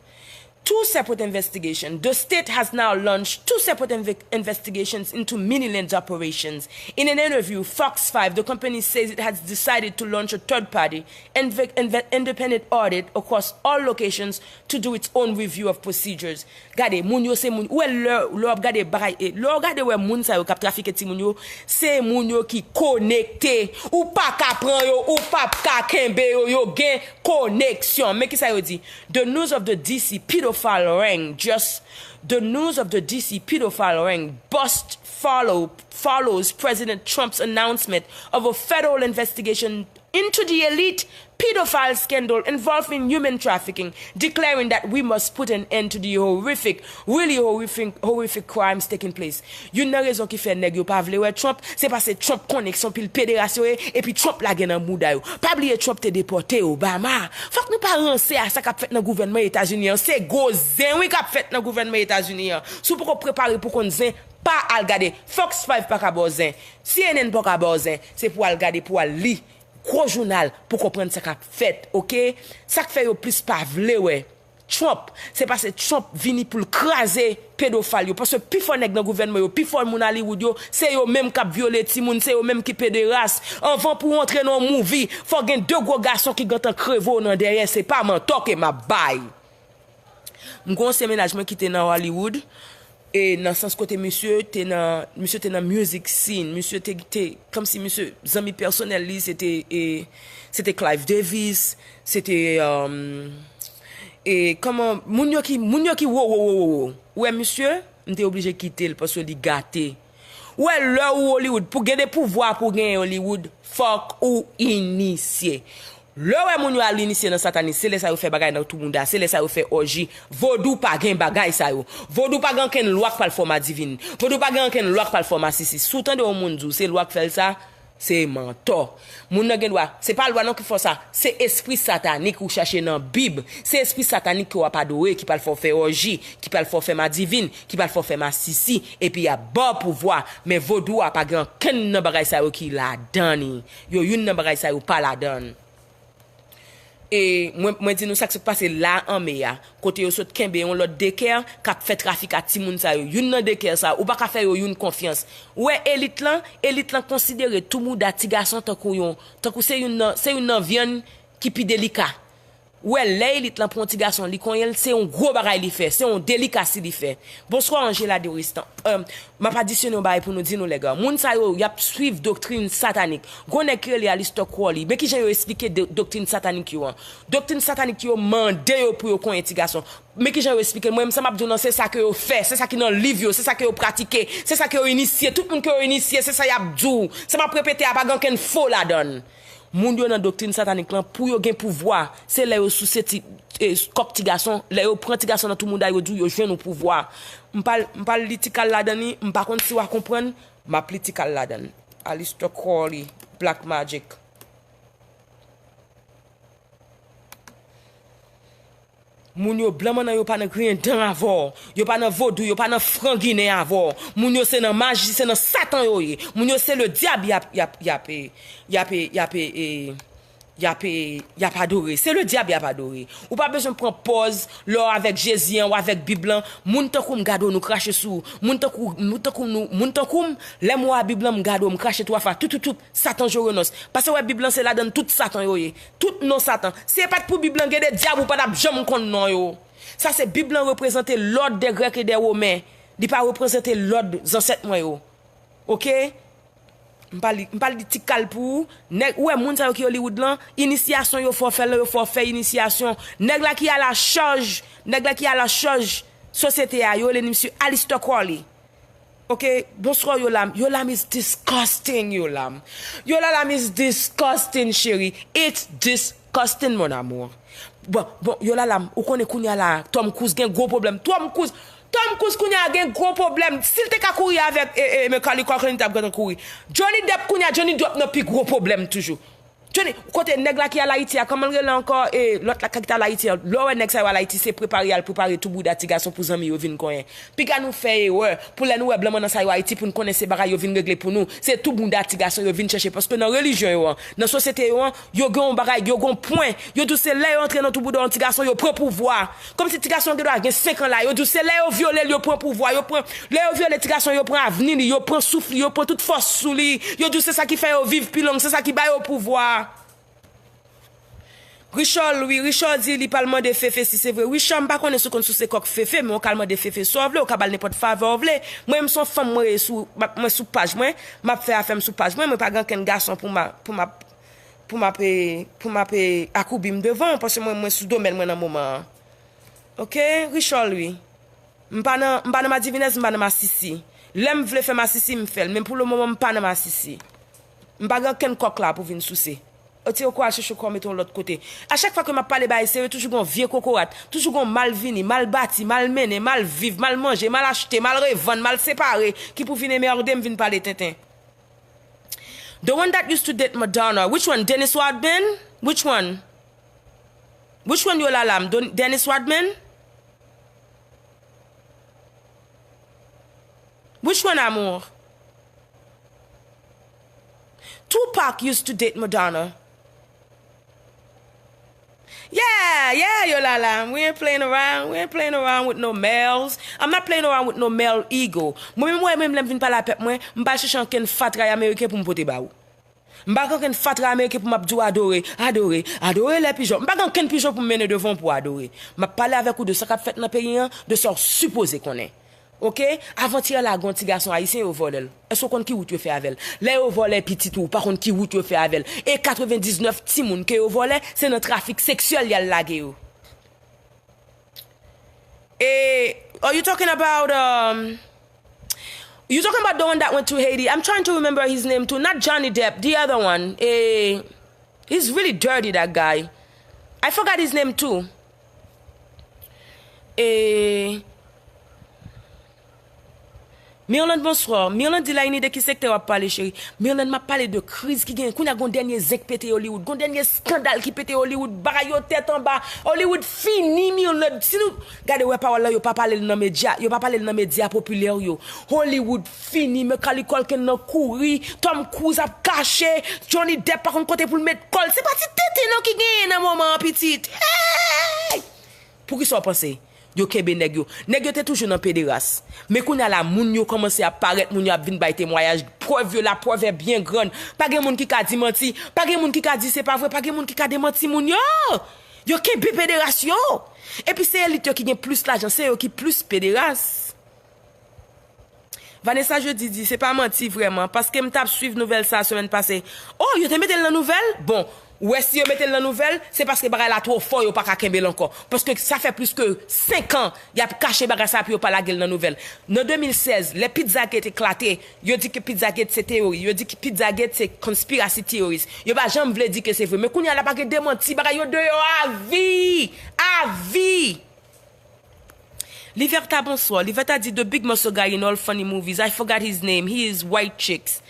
Two separate investigations. The state has now launched two separate inve- investigations into Miniland's operations. In an interview, Fox five, the company says it has decided to launch a third party, inve- inve- independent audit across all locations to do its own review of procedures. Gade, moun yo se moun. Ou wè lè, lè w ap gade bagay, e, lè w gade wè moun sa yo k ap trafike timoun yo, se moun yo ki konekte. Ou pa ka pran yo, ou p ap ka kenbe yo, yo gen koneksyon. Men ki sa yo di? The news of the D C pedophile ring just the news of the D C pedophile ring bust follow follows President Trump's announcement of a federal investigation into the elite pedophile scandal involving human trafficking, declaring that we must put an end to the horrific, really horrific, horrific crimes taking place. Youn nan rezon ki fè nèg yo pa vle wè Trump, se paske Trump konnen se yon pil pederas yo ye, epi Trump lage nan mouda yo. Pa bliye Trump te depòte Obama. Fòk nou pa ranse a sa k ap fèt nan gouvènman Etazini an. Se gwo zen wi k ap fèt nan gouvènman Etazini an. Si w poko prepare pou konn zen, pa al gade. Fox five pa ka ba w zen. C N N pa ka ba w zen. Se pou w al gade, pou w al li gwo jounal pou konprann sa k ap fèt, oke? Sa k fè yo plis pa vle wè Trump, se paske Trump vini pou l kraze pedofil yo. Paske pifò nèg nan gouvènman yo, pifò moun Hollywood yo, se yo menm k ap vyole timoun, se yo menm ki pederas. Anvan pou w antre nan yon movie, fò gen de gwo gason ki gentan kreve w nan dèyè, se pa mantò ke m ap bay. M gen yon ansyen mennaj mwen ki te nan Hollywood, e nan sans kote misye te nan, misye te nan music scene, misye te, te, kòmsi misye, zanmi pèsonèl li, se te, e, se te Clive Davis, se te, um, e, kòman, moun yo ki, moun yo ki wo, wo, wo, wo, wo. Ou wè misye, m te oblije kite l paske li gate. Ou wè lè ou Hollywood, pou gen de pouvwa pou genyen Hollywood, fòk ou inisye. Lè w wè moun yo al inisye nan satanis, se lè sa yo fè bagay nan tou mouda, se lè sa yo fè òji. Vodou pa gen bagay sa yo. Vodou pa gen ankenn lwa k pral fè w madivin. Vodou pa gen ankenn lwa k pral fè w masisi. Si w tande yon moun di w se lwa k fè l sa, se mantò. Moun nan gen dwa, se pa lwa non ki fè w sa, se espri satanik ou chache nan Bib. Se espri satanik ke w ap adore ki pral fè w fè òji, ki pral fè w fè madivin, ki pral fè w fè masisi, epi y ap ba w pouvwa. Men vodou a pa gen ankenn nan bagay sa yo ki ladan li. Yo youn nan bagay sa yo pa ladan. E mwen, mwen di nou sa k sot pase la an me a, kote yo sot kenbe yon lòt dekè k ap fè trafik a timoun sa yo. Youn nan dekè sa, ou pa ka fè yo youn konfyans. Ou wè elit lan, elit lan konsidere tou mouda ti gason tankou yon, tankou se youn nan, se youn nan vyann ki pi delika. Ou wè, lè elit lan pran yon ti gason, li konyen l, se yon gwo bagay li fè, se yon delikasi li fè. Bonswa, Angela Doristan. M ap adisyone yon bagay pou nou di nou, lèga. Moun sa yo, y ap swiv doktrin satanik. Gon nèg ki rele Aleister Crowley. Men kijan yo esplike do- doktrin satanik yo an. Doktrin satanik yo mande yo pou yo konyen ti gason. Men kijan yo esplike l. Mwen menm, sa m ap di w lan, se sa ke yo fè, se sa ki nan liv yo, se sa ke yo pratike, se sa ke yo inisye. Tout moun ke yo inisye, se sa y ap di w. Sa m ap repete a, pa gen okenn fo ladan l. Moun yo nan doktrin satanik lan, pou yo gen pouvwa, se lè yo souse ti, e, kòk ti gason, lè yo pran ti gason nan tou mouda, yo di w yo jwenn yon pouvwa. M pa, m pa li ti kal ladan li, m pa konn si w a konprann, m ap li ti kal ladan l. Aleister Crowley, Black Magic. Moun yo blan mannan yo pa nan griyen dan avè w. Yo pa nan vodou, yo pa nan fran ginen avè w. Moun yo se nan maji, se nan satan yo ye. Moun yo se le dyab y ap, y ap, y ap, e, y ap, e, y ap, e, y ap, e, y ap adore. Se le dyab y ap adore. Ou pa bezwen pran pòz lè w avèk Jezi an, w avèk Bib lan. Moun tankou m gade w, nou krache sou ou. Moun tankou, moun tankou nou, moun tankou m, lè m wè Bib lan, m gade w, m krache twa fwa. Tout, tout, tout. Satan, je renonce. Paske w wè Bib lan, se ladan l tout satan yo ye. Tout non satan. Si e pa t pou Bib lan, gen de dyab ou pa t ap janm konn non yo. Sa se Bib lan reprezante l'ordre des Grecs et des Romains. Li pa reprezante lòd zansèt mwen yo. Oke? M pa li, m pa li ti kal pou ou. Nèg, ou wè moun sa yo ki Hollywood lan, inisyasyon yo fè w fè, lè yo fè w fè inisyasyon. Nèg la ki a la chaj, nèg la ki a la chaj sosyete a, yo rele li misye Aleister Crowley. Ok, bonswa Yolam. Yolam is disgusting, Yolam. Yolam is disgusting, cheri. It's disgusting, mon amour. Bon, bon, Yolam, ou konnen kounye a la, Tom Cruise gen gwo pwoblèm. Tom Cruise, Tom Cruise kounye a gen gwo pwoblèm. Si l te ka kouri avèk, e, e, Macaulay Culkin, li t ap gentan kouri. Johnny Depp kounye a, Johnny Depp nan pi gwo pwoblèm toujou. Johnny, kote nèg la ki al Ayiti a, kòman l rele ankò? E, lòt la ki t al Ayiti a, lè w wè nèg sa yo al Ayiti, se prepare y al prepare tou bouda ti gason pou zanmi yo vin konyen. Piga nou fè erè, pou lè nou wè blan mannan sa yo Ayiti, pou n konnen se bagay yo vin regle pou nou. Se tou bouda ti gason yo vin chèche, paske nan relijyon yo an, nan sosyete yo an, yo gen yon bagay, yo gen yon pwen. Yo di w se lè yo antre nan tou bouda yon ti gason, yo pran pouvwa. Kòmsi ti gason an gen dwa gen senk an la, yo di w se lè yo vyole l, yo pran pouvwa, yo pran, lè yo vyole ti gason, yo pran avni li, yo pran souf li, yo pran tout fòs sou li. Yo di w se sa ki fè yo viv pi long, se sa ki ba yo pouvwa. Richard Louis, Richard di li pral mande Fefe si se vre. Richard, m pa konnen si w konn souse kòk Fefe, men w ka al mande Fefe sa w vle, w ka ba l nenpòt favè w vle. Mwen, m se yon fanm, mwen, sou, m ap, mwen sou paj mwen, m ap fè afè m sou paj mwen, mwen pa gen ankenn gason pou m a, pou m ap, pou m ap, e, pou m ap, e, akoubi m devan w, paske mwen, mwen sou domèn mwen nan moman an. Ok, Richard Louis. M pa nan, m pa nan madivinèz, m pa nan masisi. Lè m vle fè masisi, m fè l. Men pou le moman, m pa nan masisi. M pa gen okenn kòk la pou vin souse. Retire kò al chèche kò mete yon lòt kote. A chak fwa ke m ap pale bagay serye, toujou gen yon vye kokorat, toujou gen yon mal vini, mal bati, mal mennen, mal viv, mal manje, mal achte, mal revann, mal separe, ki pou vin enmède m vin pale tenten. The one that used to date Madonna. Which one? Dennis Rodman? Which one? Which one, Yolam? Don- Dennis Rodman? Which one, amour? Tupac used to date Madonna. Yeah, yeah, Yolam. We ain't playing around. We ain't playing around with no males. I'm not playing around with no male ego. Mwen menm, mwen menm, lè m vin pale a pèp mwen, m pa chèche ankenn fatra ameriken pou m pote ba ou. M pa gen ankenn fatra ameriken pou m ap di w adore, adore, adore lè pijon. M pa gen ankenn pijon pou m mennen devan w pou w adore. M ap pale avèk ou de sa k ap fèt nan peyi an, de sa w sipoze konnen. Ok? Avantyè la, gen yon ti gason ayisyen yo vòlè l. Èske w konn ki wout yo fè avè l? Lè yo vòlè pitit ou, ou pa konn ki wout yo fè avè l. E katrevendiznèf timoun ke yo vòlè, se nan trafik seksyèl y al lage yo. Eh, are you talking about, um, you talking about the one that went to Haiti? I'm trying to remember his name too. Not Johnny Depp, the other one. Eh, he's really dirty, that guy. I forgot his name too. Eh, Mirlande, bonswa. Mirlande, di la ini de ki sektè w ap pale, cheri? Mirlande, m ap pale de kriz ki genyen. Kounye a, gon dènye zen k pete Hollywood. Gon dènye eskandal ki pete Hollywood. Bagay yo tèt anba. Hollywood fini, Mirlande. Si nou gade, wè pawòl la, yo pa pale l nan medya. Yo pa pale l nan medya popilè yo. Hollywood fini. Macaulay Culkin nan kouri. Tom Cruise ap kache. Johnny Depp pa konn kote pou l met kò l. Se pa ti tenten non ki genyen nan moman an, pitit. Hey! Poukisa w panse yo kenbe nèg yo? Nèg yo te toujou nan pederas. Men kounye a la, moun yo kòmanse ap parèt, moun yo ap vin bay temwayaj. Prèv yo la, prèv est bien grande. Pa gen moun ki ka di manti. Pa gen moun ki ka di se pa vre. Pa gen moun ki ka demanti moun yo. Yo kenbe pederas yo. Epi se elit yo ki gen plis lajan, se yo ki plis pederas. Vanessa Jeudi di, se pa manti vrèman, paske m t ap swiv nouvèl sa semèn pase. Oh, yo te mete l nan nouvèl? Bon, ou wè si yo mete l nan nouvèl, se paske bagay la twò fò, yo pa ka kenbe l ankò. Paske sa fè plis ke senk an, y ap kache bagay sa pou yo pa lage l nan nouvèl. Nan de mil sèz, lè Pizzagate eklate, yo di ke Pizzagate se teyori, yo di ke Pizzagate se conspiracy theories. Yo pa janm vle di ke se vre. Men kounye a la pa gen demanti, bagay yo deyò a vi! A vi! Liverta, bonswa. Liverta di, the big muscle guy in all funny movies. I forgot his name. He is white chicks.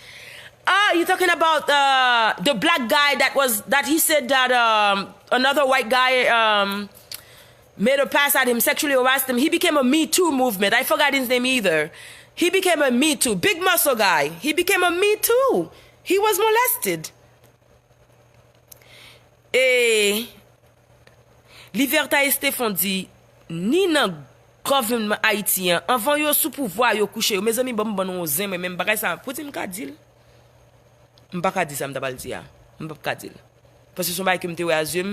Ah, you talking about uh, the black guy that was that he said that um, another white guy um, made a pass at him, sexually harassed him. He became a Me Too movement. I forgot his name either. He became a Me Too. Big muscle guy. He became a Me Too. He was molested. E Liverta Estefon di, ni nan government Ayiti an, anvan yo sou pouvwa, yo kouche yo. Mezanmi, ban m ban nou yon zen, mwen menm bagay sa, pou di m ka di l. M pa ka di sa m ta pral di a. M p ap ka di l. Paske se yon bagay ke m te wè a zye m,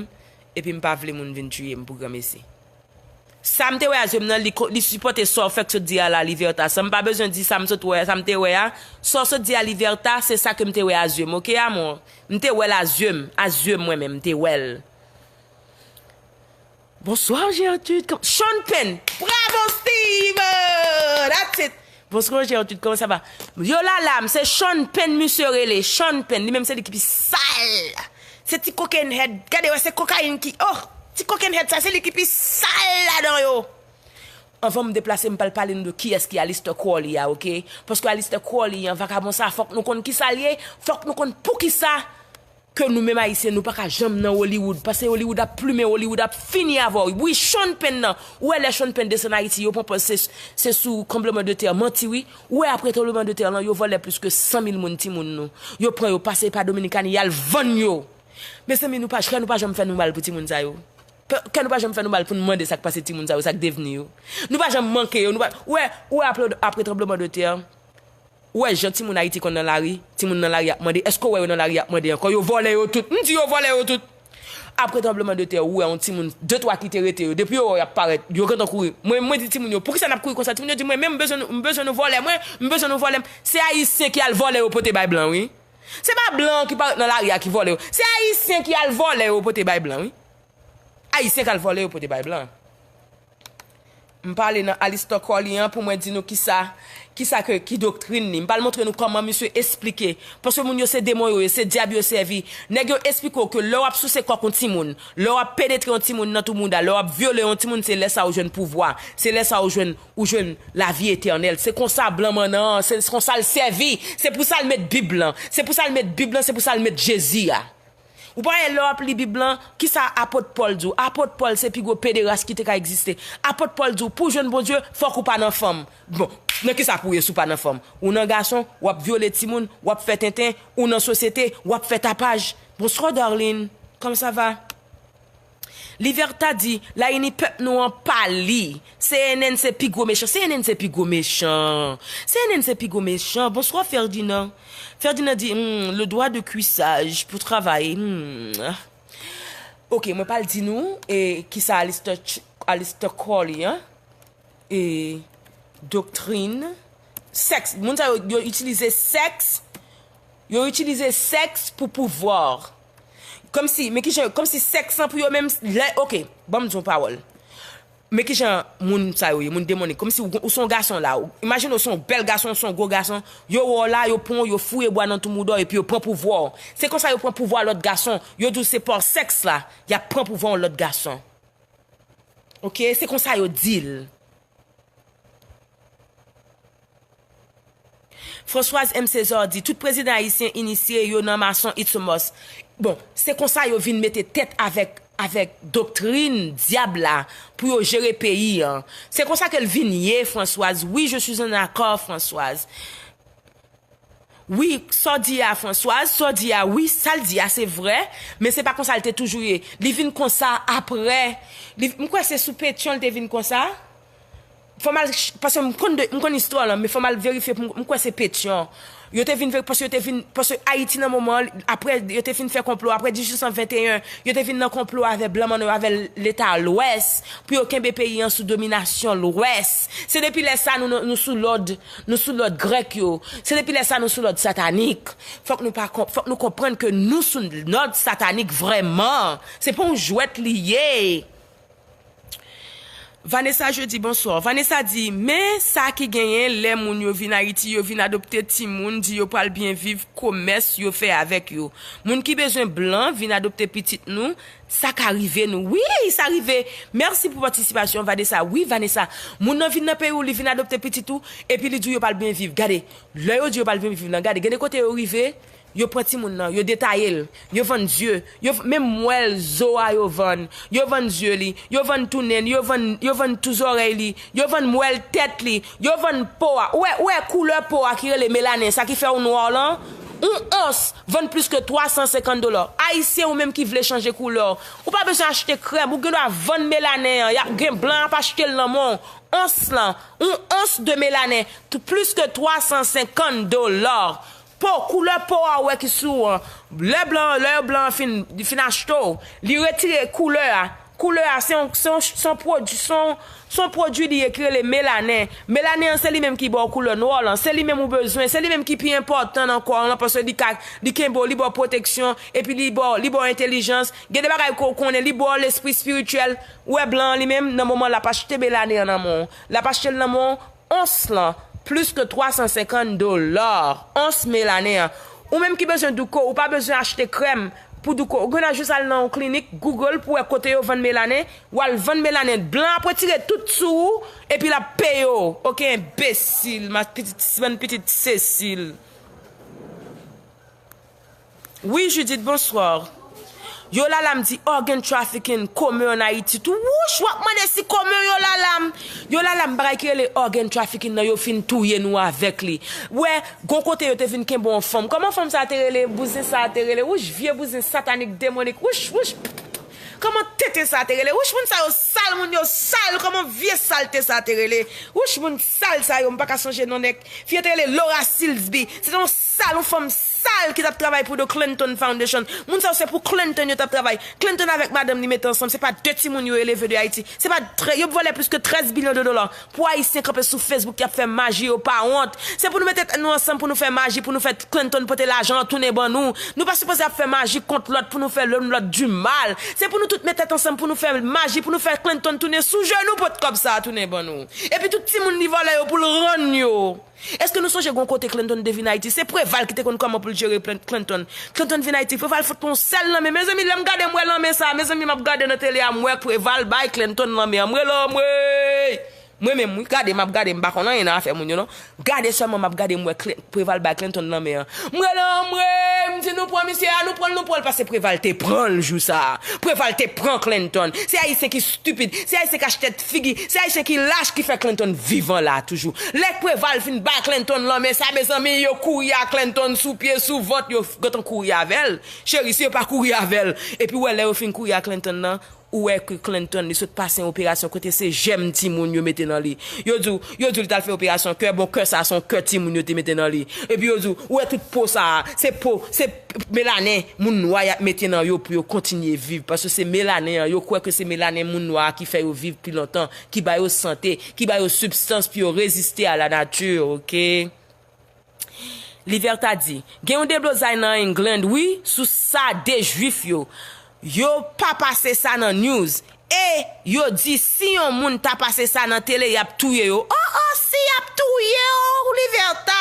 epi m pa vle moun vin tiye m pou granmesi. Sa m te wè a zye m nan, li, ko- li sipòte sa w fèk sot di a la, Liverta. San m pa bezwen di sa m sot wè, sa m te wè a. Sa w sot di a, Liverta, se sa ke m te wè a zye m, oke, amò? M te wè l a zye m, a zye m mwen menm, m te wè l. Bonsoir, Gertrude. Kòm- Sean Penn. Bravo, Steven! That's it. Bonsoir, Gertrude. Comment ça va? Yo, la lam, se Sean Penn, misye rele. Sean Penn, li menm se li ki pi sal. Se ti cocaine head. Gade, wè, se kokayin ki, oh, ti cocaine head sa, se li ki pi sal ladan yo. Anvan m deplase, m pral pale nou de kiyès ki Aleister Crowley a, oke? Paske Aleister Crowley an, vakabon sa, fòk nou konn kisa l ye, fòk nou konn poukisa ke nou menm Ayisyen, nou pa ka janm nan Hollywood. Paske Hollywood ap plimen, Hollywood ap fini avè w. Wi, Sean Penn nan. Ou wè lè Sean Penn desann Ayiti, yo pran pòz se, se sou tranblemanntè, manti wi. Ou wè apre tranblemanntè lan, yo vòlè plis ke san mil moun, timoun nou. Yo pran yo pase pa Dominikani, y al vann yo. Mezanmi, nou pa, kè nou pa janm fè nou mal pou timoun sa yo. Kè, kè nou pa janm fè nou mal pou n mande sa k pase timoun sa yo, sa k devni yo. Nou pa janm manke yo, nou pa, ou wè, ou wè apre, apre tranblemanntè, ou wè jan timoun Ayiti konn nan lari, timoun nan lari ap mande, èske w wè yo nan lari ap mande ankò? Yo vòlè yo tout. M di yo vòlè yo tout. Apre tranblemanntè, ou wè yon timoun, de twa ki te rete yo, depi yo wè w y ap parèt, yo gentan kouri. Mwen, mwen di timoun yo, poukisa n ap kouri konsa? Timoun yo di mwen, men m bezwen nou, m bezwen nou vòlè mwen, m bezwen nou vòlè m. Se Ayisyen ki al vòlè yo pote bay blan, wi. Se pa blan ki parèt nan lari a ki vòlè yo. Se Ayisyen ki al vòlè yo pote bay blan, wi. Ayisyen k al vòlè yo pote bay blan. M pale nan Aleister Crowley an pou mwen di nou kisa, kisa ke, ki doktrin li. M pral montre nou kòman misye esplike. Paske moun yo se demon yo ye, se dyab yo sèvi. Nèg yo esplike w ke lè w ap souse kòk yon timoun, lè w ap penetre yon timoun nan tou mouda, lè w ap vyole yon timoun, se lè sa ou jwenn pouvwa. Se lè sa ou jwenn, ou jwenn lavi etènèl. Se konsa blan mannan an, se konsa l sèvi. Se pou sa l met Bib lan. Se pou sa l met Bib lan, se pou sa l met Jezi a. Ou pa wè lè w ap li Bib lan, kisa apot Pòl di w? Apot Pòl se pi gwo pederas ki te ka egziste. Apot Pòl di w, pou w jwenn Bondye, fòk ou pa nan fanm. Bon, nan kisa pou w ye si w pa nan fanm? Ou nan gason, w ap vyole timoun, w ap fè tenten, ou nan sosyete, w ap fè tapaj. Bonsoir, Darline. Comment ça va? Liverta di, la ini pèp nou an pa li. C N N se pi gwo mechan. C N N se pi gwo mechan. C N N se pi gwo mechan. Bonsoir, Ferdinand. Ferdinand di, hmm, le droit de cuissage pour travailler. Hmm. Ok, mwen pral di nou, e, kisa Aleister, Ch- Aleister Crowley, an? E, doktrin, sèks. Moun sa yo, yo itilize sèks, yo itilize sèks pou pouvwa. Kòmsi, men kijan, kòmsi sèks lan pou yo menm, lè, ok, ban m di yon pawòl. Men kijan moun sa yo ye, moun demonik. Kòmsi ou, ou se yon gason la, ou, imajine w se yon bèl gason, ou se yon gwo gason, yo wè w la, yo pran w, yo foure bwa nan tou mouda w, epi yo pran pouvwa w. Se konsa yo pran pouvwa lòt gason, yo di w se pa sèks la, y ap pran pouvwa yon lòt gason. Ok, se konsa yo di l. Françoise M. César di, tout prezidan ayisyen inisye yo nan mason, it's a must. Bon, se konsa yo vin mete tèt avèk, avèk doktrin dyab la pou yo jere peyi an. Se konsa ke l vin ye, Françoise. Oui, je suis en accord, Françoise. Wi, sa w di a, Françoise, sa w di a, wi, sa l di a, se vrè, men se pa konsa l te toujou ye. Li vin konsa aprè. Li, m kwè se sou Petyon l te vin konsa. Fò m al ch-, paske m konn de, m konn istwa lan, men fò m al verifye pou m, m kwè se Petyon. Yo te vin veri-, paske yo te vin, paske Ayiti nan moman an, apre, yo te fin fè konplo, apre dizuit san venteyen, yo te vin nan konplo avè blan manno yo, avè Leta Lwès, pou yo kenbe peyi an sou dominasyon Lwès. Se depi lè sa nou, nou, nou sou lòd, nou sou lòd grèk yo. Se depi lè sa nou sou lòd satanik. Fòk nou pa konp-, fòk nou konprann ke nou sou lòd satanik vrèman. Se pa yon jwèt li ye. Vanessa Jeudi, bonsoir. Vanessa di, men sa ki genyen lè moun yo vin Ayiti, yo vin adopte timoun, di yo pral byen viv, komès yo fè avèk yo. Moun ki bezwen blan vin adopte pitit nou, sa ka rive nou. Wi, sa rive. Mèsi pou patisipasyon, Vanessa. Wi, Vanessa, moun nan vin nan peyi w, li vin adopte pitit ou, epi li di w yo pral byen viv. Gade, lè yo di yo pral byen viv lan, gade, gen de kote yo rive, yo pran timoun nan, yo detaye l, yo vann zye, yo v-, menm mwèl zo a yo vann, yo vann zye li, yo vann tou nen, yo vann, yo vann tou zòrèy li, yo vann mwèl tèt li, yo vann po a. Ou wè, ou wè koulè po a ki rele melanen, sa ki fè w nwa lan? Yon ons vann plis ke twa san senkant dola. Ayisyen ou menm ki vle chanje koulè w, ou pa bezwen achte krèm, ou gen dwa vann melanen an, y ap gen blan ap achte l nan men w. Ons lan, yon ons de melanen, t-, plis ke twa san senkant dola. Po, koulè po a ou wè ki sou an. Lè blan, lè blan an fin, fin achte w, li retire koulè a. Koulè a, se yon, se yon, se yon pwodui, se yon, se yon pwodui li ye ki rele melanen. Melanen an, se li menm ki ba w koulè nwa w lan. Se li menm ou bezwen. Se li menm ki pi enpòtan nan kò w lan, paske li ka, li kenbe w, li ba w pwoteksyon, epi li ba w, li ba w entèlijans. Gen de bagay ke w konnen, li ba w lespri espirityèl. Ou wè blan an li menm, nan moman l ap achte melanen an nan men w. L ap achte l nan men w, ons lan, plis ke twa san senkant dola, ons melanen an. Ou menm ki bezwen douko, ou pa bezwen achte krèm pou douko. Ou gen dwa jis al nan yon klinik, Google pou wè kote yo vann melanen, w al vann melanen. Blan ap retire tout sou ou, epi l ap peye w. Oke, enbesil, ma pitit, bann pitit Sesil. Wi, Judith, bonsoir. Yolala m di organ trafficking kòmen an Ayiti tou. Wouch, w ap mande si kòmen Yolala m. Yolala m, bagay ki rele organ trafficking nan, yo fin touye nou avèk li. Wè, gon kote yo te vin kenbe yon fanm. Kòman fanm sa te rele? Bouzen sa te rele? Wouch, vye bouzen satanik, demonik. Wouch, wouch. Kòman tenten sa te rele? Wouch, moun sa yo sal, moun yo sal. Kòman vye salte sa te rele? Wouch, moun sal sa yo, m pa ka sonje non nèg. Fi an te rele Laura Silsby. Se te yon sal, yon fanm sal ki t ap travay pou The Clinton Foundation. Moun sa yo se pou Clinton yo t ap travay. Clinton avèk madanm li mete ansanm, se pa de timoun yo eleve de Ayiti. Se pa tre-, yo vòlè plis ke trèz bilyon de dola. Pou Ayisyen kanpe sou Facebook, y ap fè maji, yo pa wont. Se pou nou mete tèt nou ansanm, pou nou fè maji, pou nou fè Clinton pote lajan an tounen ban nou. Nou pa sipoze ap fè maji kont lòt pou nou fè youn lòt di mal. Se pou nou tout met tèt ansanm, pou nou fè maji, pou nou fè Clinton tounen sou jenou, pot kòb sa a tounen ban nou. Epi tout timoun li vòlè yo pou l rann yo. Èske nou sonje gon kote Clinton te vin Ayiti? Se Preval ki te konn kòman pou l jere Clinton. Clinton vin Ayiti, Preval fout yon sèl lanmen. Mezanmi, lè m gade m wè lanmen sa, mezanmi, m ap gade nan tele a, m wè Preval bay Clinton lanmen an. M rele anmwey! Mwen menm, wi, gade, m ap gade, m pa konn anyen nan afè moun yo, non. Gade sèlman, m ap gade, m wè Cl-, Preval bay Clinton lanmen an. M rele anmwey, m di nou pran misye a, nou pran l, nou pran l, paske Preval te pran l jou sa a. Preval te pran Clinton. Se Ayisyen ki stipid, se Ayisyen ki achte figi, se Ayisyen ki lach ki fè Clinton vivan la toujou. Lè Preval fin bay Clinton lanmen sa, mezanmi, yo kouri a Clinton sou pye, sou vant, yo gentan kouri avè l. Cheri, si yo pa kouri avè l, epi w wè lè yo fin kouri a Clinton nan, ou wè ke Clinton, li sot pase yon operasyon kote se jèm timoun yo mete nan li. Yo di w, yo di w li t al fè operasyon kè, bon, kè sa se yon kè timoun yo te mete nan li. Epi yo di w, ou wè tout po sa a, se po, se melanen moun nwa y ap mete nan yo pou yo kontinye viv. Paske se melanen an, yo kwè ke se melanen moun nwa a ki fè yo viv pi lontan, ki ba yo sante, ki ba yo sibstans pou yo reziste a la nati, oke? Liberta di, gen yon deblozay nan England, wi, sou sa de Jwif yo. Yo pa pase sa nan news. E yo di si yon moun ta pase sa nan tele, y ap touye yo. Oh, oh, si y ap touye w, Liberta!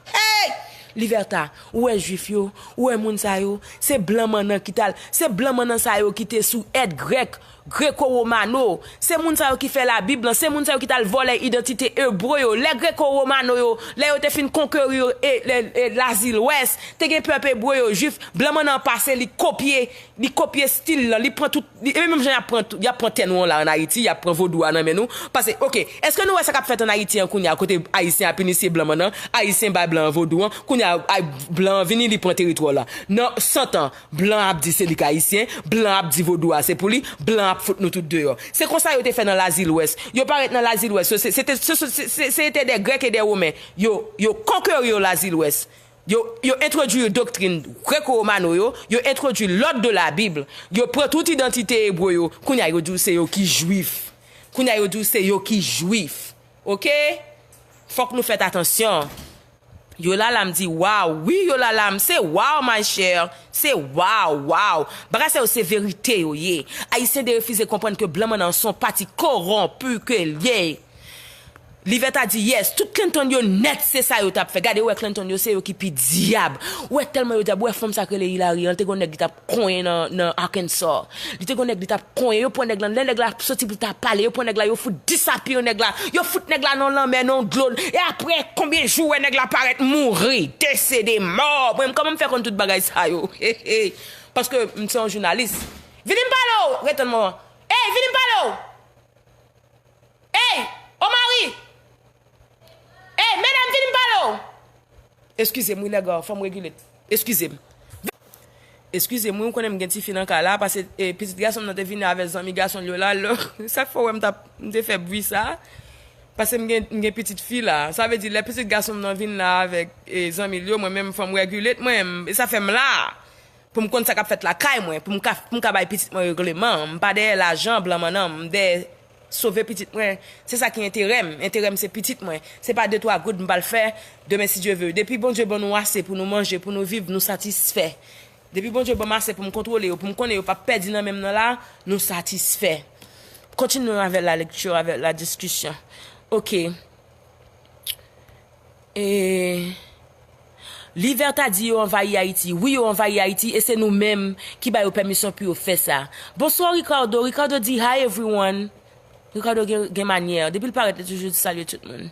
Hey! Liberta, ou wè Jwif yo, ou wè moun sa yo, se blan mannan ki t al, se blan mannan sa yo ki te sou èd grèk, Greko-Womano, se moun sa yo ki fè Labib lan, se moun sa yo ki t al vòlè idantite Ebre yo. Lè Greko-Womano yo, lè yo te fin konkeri e, e, e, Lazi Lwès, te gen pèp Ebre yo, Jwif, blan mannan an pase, li kopye, li kopye stil lan, li pran tout, li, e menm jan y ap pran tout, y ap pran tè nou an la ann Ayiti, y ap pran vodou a nan men nou. Paske, oke, èske nou wè sa k ap fèt ann Ayiti an kounye a, kote Ayisyen ap inisye blan mannan, Ayisyen bay blan an vodou an, kounye a, ay, blan an vini, li pran teritwa w la. Nan san tan, blan ap di se li k Ayisyen, blan ap di vodou a se pou li, blan ap fout nou tout deyò. Se konsa yo te fè nan Lazil Wès. Yo parèt nan Lazil Wès. Yo, se, se te, se, se, se, se te de Grèk e de Women. Yo, yo konkeri yo Lazil Wès. Yo, yo entwodui yo doktrin greko-womano yo. Yo entwodui lòd de la Bib. Yo pran tout idantite ebre yo. Kounye a, yo di w se yo ki jwif. Kounye a, yo di w se yo ki jwif. Oke? Fòk nou fèt atansyon. Yo la la m di, waw, wi, yo la la m, se waw, my cher, se waw, waw. Bagay sa yo se verite yo ye. Ayisyen derefize konprann ke blan mannan se yon pati kowonpi ke l ye. Livèta di, yes, tout Clinton yo nèt, se sa yo t ap fè. Gade, ou wè Clinton yo, se yo ki pi dyab. Ou wè tèlman yo dyab, ou wè fanm sa k rele Hillary an, li te gon nèg li t ap konyen nan, nan Arkansas. Li te gon nèg li t ap konyen, yo pran nèg la, lè nèg la soti pou l ta pale, yo pran nèg la, yo fout disappear nèg la, yo fout nèg la nan lanmè, nan dlo, e apre, konbyen jou, wè nèg la parèt mouri, desede, mò, mwen, kòman m fè konn tout bagay sa yo, he, he, paske m se yon jounalis, vini m pale w, rete nan moman, ey, vini m pale w, ey, Omari, ey, medam, vini m pale w, eskize m, wi, lèga, fò m regile, eskize m. Eskize m, wi, ou konnen m gen tifi nan kay la, pase, e, pitit gason m nan te vini avèk zanmi gason l yo la, lò, sa k fè w wè m t ap, m te fè bri sa, pase m gen, m gen pitit fi la, sa vle di lè pitit gason m nan vin la avèk, e, zanmi l yo, mwen menm fò m regile t mwen, e sa fè m la, pou m konn sa k ap fèt lakay mwen, pou m ka, pou m ka bay pitit mwen regleman, m pa dèyè lajan blan mannan m, m dèyè sove pitit mwen. Se sa ki enterè m. Enterè m se pitit mwen. Se pa de twa goud m pral fè demen si Dye ve. Depi Bondye ban nou ase pou nou manje, pou nou viv, nou satisfè. Depi Bondye ban m ase pou m kontwole yo, pou m konnen yo p ap pèdi nan men m nan la, nou satisfè. Continuons avec la lecture, avec la discussion. Oke. E Livèta di yo anvayi Ayiti. Wi, yo anvayi Ayiti e se nou menm ki ba yo pèmisyon pou yo fè sa. Bonswa, Ricardo. Ricardo di, hi, everyone. Ricardo gen, gen manyè. Depi l parèt, li toujou di salye tout moun.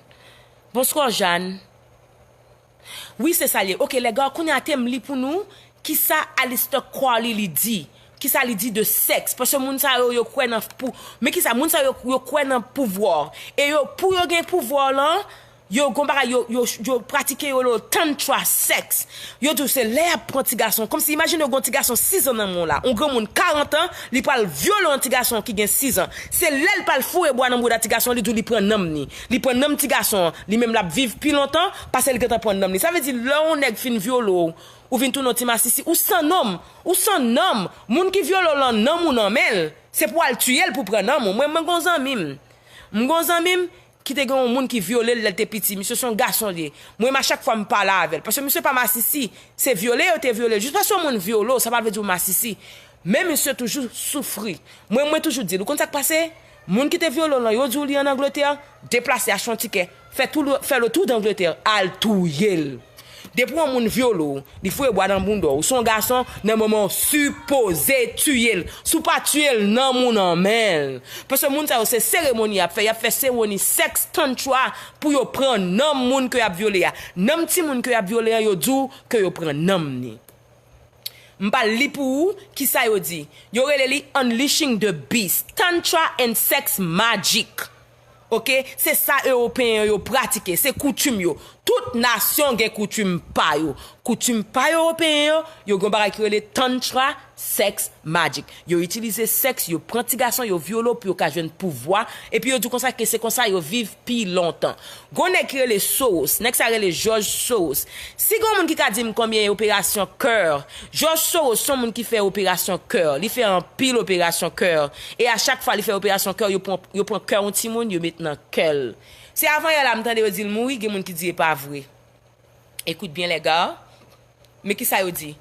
Bonswa, Jeanne. Wi, se sa l ye. Oke, lèga, kounye a te m li pou nou. Kisa Aleister Crowley li di? Kisa li di de sèks? Paske moun sa yo, yo kwè nan pou, men kisa? Moun sa yo, yo kwè nan pouvwa. E yo, pou yo gen pouvwa lan, yo gon bagay, yo, yo, yo pratike yo lo tantra sèks. Yo di w se lè y ap pran ti gason. Kòmsi, imajine w gon ti gason sis an nan men w la. Yon granmoun karant an, li pral vyole yon ti gason ki gen sis an. Se lè l pral foure bwa nan bouda ti gason, li di w li pran nanm ni. Li pran nanm ti gason an. Li menm l ap viv pi lontan, pase l gentan pran nanm ni. Sa vle di, lè yon nèg fin vyole w, ou vin tounen yon ti masisi, ou san nonm, ou san nanm. Moun ki vyole w lan, nanm ou nan men l, se pou al tiye l pou pran nanm ou. Mwen, mwen gon zanmi m. M gon zanmi m ki te gen yon moun ki vyole l lè l te piti. Misye se yon gason li ye. Mwen, a chak fwa m pale avè l. Paske misye pa masisi. Se vyole yo te vyole l. Jis paske yon moun vyole w, sa pa vle di w masisi. Men misye toujou soufri. Mwen, mwen toujou di l, ou konn sa k pase? Moun ki te vyole w lan, yo di w li ann Angletè, deplase, achte yon tikè, fè tou, fè le tour d'Angleterre, al touye l. Depi yon moun vyole w, li foure bwa nan bounda w, ou se yon gason, nan moman w sipoze tiye l. Si w pa tiye l, nanm ou nan men l. Paske moun sa yo, se seremoni y ap fè, y ap fè seremoni sèks tantra pou yo pran nanm moun ke y ap vyole a. Nanm timoun ke y ap vyole an, yo di w ke yo pran nanm ni. M pral li pou ou, kisa yo di? Yo rele li Unleashing the Beast, Tantra and Sex Magic. Oke? Se sa Ewopeyen yo pratike, se koutim yo. Tout nasyon gen koutim pa yo. Koutim pa Ewopeyen yo, yo gen yon bagay ki rele Tantra Sex Magic. Yo itilize sèks, yo pran ti gason, yo vyole w pou yo ka jwenn pouvwa. Epi yo di konsa ke se konsa yo viv pi lontan. Gon nèg ki rele Soros. Nèg sa rele George Soros. Si gon moun ki ka di m konbyen operasyon kè, George Soros se yon moun ki fè operasyon kè. Li fè anpil operasyon kè. E a chak fwa li fè operasyon kè, yo pran, yo pran kè yon timoun, yo met nan kè l. Se avan yè la m tande yo di l mouri, gen moun ki di e pa vre. Ekout byen, lèga. Men kisa yo di?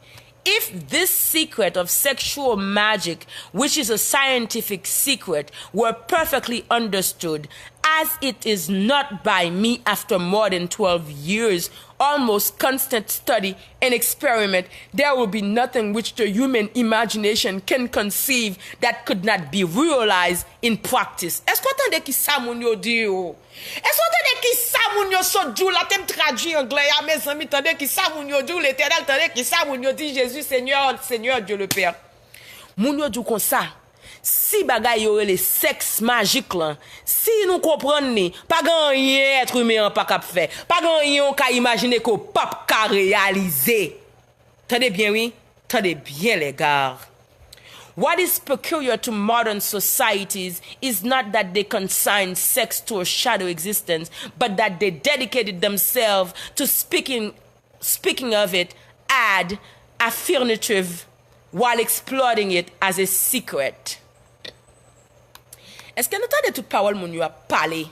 If this secret of sexual magic, which is a scientific secret, were perfectly understood, as it is not by me after more than twelve years, almost constant study and experiment, there will be nothing which the human imagination can conceive that could not be realized in practice. Èske w tande kisa moun yo di yo? Èske w tande kisa moun yo sot di w la? Te m tradui anglè a, mezanmi, tande kisa moun yo di w, Letènèl, tande kisa moun yo di Jezi, Senyè, Senyè, Dye le Pè. Moun yo di w konsa, si bagay yo rele sèks majik lan, si nou konprann li, pa gen anyen èt imen an pa kab fè, pa gen anyen w ka imajine ke w p ap ka reyalize. Tande byen, wi, tande byen, lèga. What is peculiar to modern societies is not that they consign sex to a shadow existence, but that they dedicated themselves to speaking, speaking of it ad affirmative while exploiting it as a secret. Èske nou tande tout pawòl moun yo ap pale?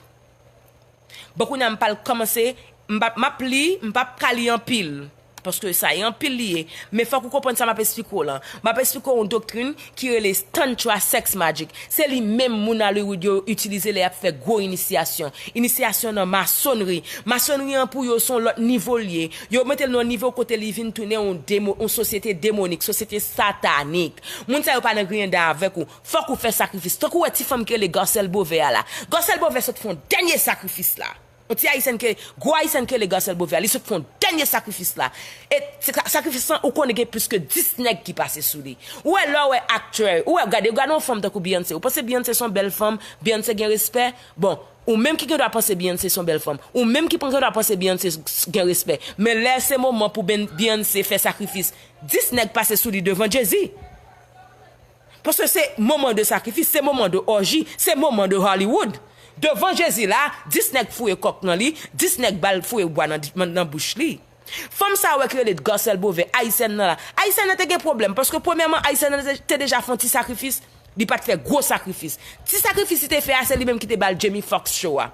Bon, kounye a m pral kòmanse, m p ap, m ap li, m p ap ka li anpil. Paske sa e anpil li ye. Men fòk ou konprann sa m ap esplike w lan. M ap esplike w yon doktrin ki rele Tantra Sex Magic. Se li menm moun Hollywood yo itilize lè y ap fè gwo inisyasyon. Inisyasyon nan masonri. Masonri an pou yo se yon lòt nivo l ye. Yo mete l nan yon nivo kote li vin tounen yon demo, yon sosyete demonik, sosyete satanik. Moun sa yo pa nan griyen dan avèk ou. Fòk ou fè sakrifis. Tankou w wè ti fanm ki rele Garcelle Beauvais a la. Garcelle Beauvais sot fè yon dènye sakrifis la. Yon ti ayisyèn ke, gwo ayisyèn ki rele Garcelle Beauvais a, li sot fè yon dènye sakrifis la. E se sa-, sakrifis lan, ou konnen gen plis ke dis nèg ki pase sou li. Ou wè lè w wè aktè, ou wè, gade, gade yon fanm tankou Beyoncé. Ou panse Beyoncé se yon bèl fanm, Beyoncé gen respè? Bon, ou menm ki gen dwa panse Beyoncé se yon bèl fanm. Ou menm ki gen dwa panse Beyoncé s-, s-, gen respè. Men lè se moman pou Ben-, Beyoncé fè sakrifis, dis nèg pase sou li devan Jezi. Paske se moman de sakrifis, se moman de òji, se moman de Hollywood. Devan Jezi la, dis nèg fouye kòk nan li, dis nèg ba l fouye bwa nan, nan, nan bouch li. Fanm sa a wè ki rele Garcelle Beauvais, ayisyèn nan la. Ayisyèn nan te gen pwoblèm, paske premyèman, ayisyèn nan te, te deja fè yon ti sakrifis, li pa t fè gwo sakrifis. Ti sakrifis li te fè a, se li menm ki te ba l Jamie Foxx show a.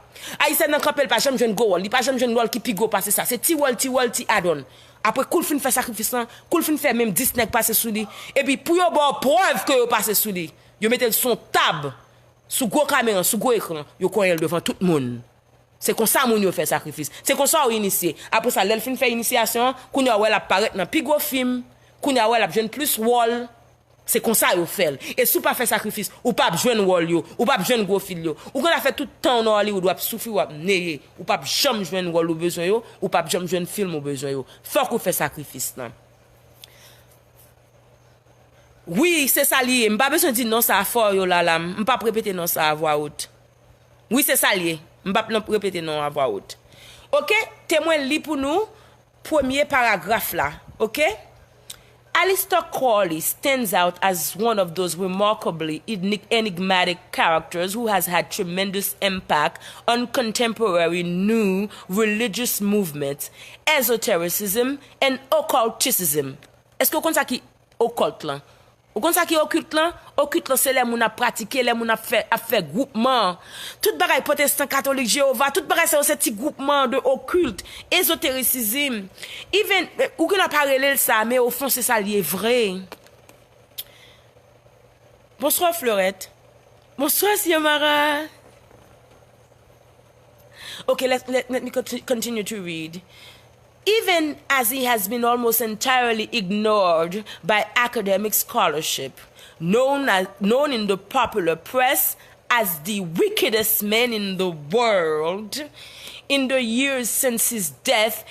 Ayisyèn nan kanpe, l pa janm jwenn gwo wòl, li pa janm jwenn wòl ki pi gwo pase sa. Se ti wòl, ti wòl, ti add-on. Apre, kou l fin fè sakrifis lan, kou l fin fè menm dis nèg pase sou li, epi pou yo ba w prèv ke yo pase sou li, yo mete l sou yon tab, sou gwo kamera, sou gwo ekran, yo konyen l devan tout moun. Se konsa moun yo fè sakrifis. Se konsa yo inisye. Apre sa, lè l fin fè inisyasyon an, kounye a w wè l ap parèt nan pi gwo fim, kounye a w wè l ap jwenn plis wòl. Se konsa yo fè l. E si w pa fè sakrifis, ou p ap jwenn wòl yo, ou p ap jwenn gwo fim yo. Ou konn ap fè tout tan w nan Hollywood, w ap soufri, w ap neye. Ou p ap janm jwenn wòl ou bezwen yo, ou p ap janm jwenn fim ou bezwen yo. Fòk ou fè sakrifis lan. Wi, se sa li ye. M pa bezwen di non sa a fò yo la la. M p ap repete non sa a vwa wot. Wi, se sa l ye. M p ap nan repete non a vwa wot. Oke, te mwen li pou nou premye paragraf la. Oke? Aleister Crowley stands out as one of those remarkably enig-, enigmatic characters who has had tremendous impact on contemporary new religious movements, esotericism, and occulticism. Èske w konn sa ki okòlt lan? Ou konn sa ki okilt lan? Okilt lan se lè moun ap pratike, lè moun ap fè, ap fè gwoupman. Tout bagay pwotestan, katolik, Jewova, tout bagay sa yo se ti gwoupman de okilt, ezoterisizm. Even, ou gen dwa pa rele l sa, men o fon se sa l ye vre. Bonswa, Florette. Bonswa, Xiomara. Okay, let, let, let me conti-, continue to read. Even as he has been almost entirely ignored by academic scholarship, known as, known in the popular press as the wickedest man in the world, in the years since his death,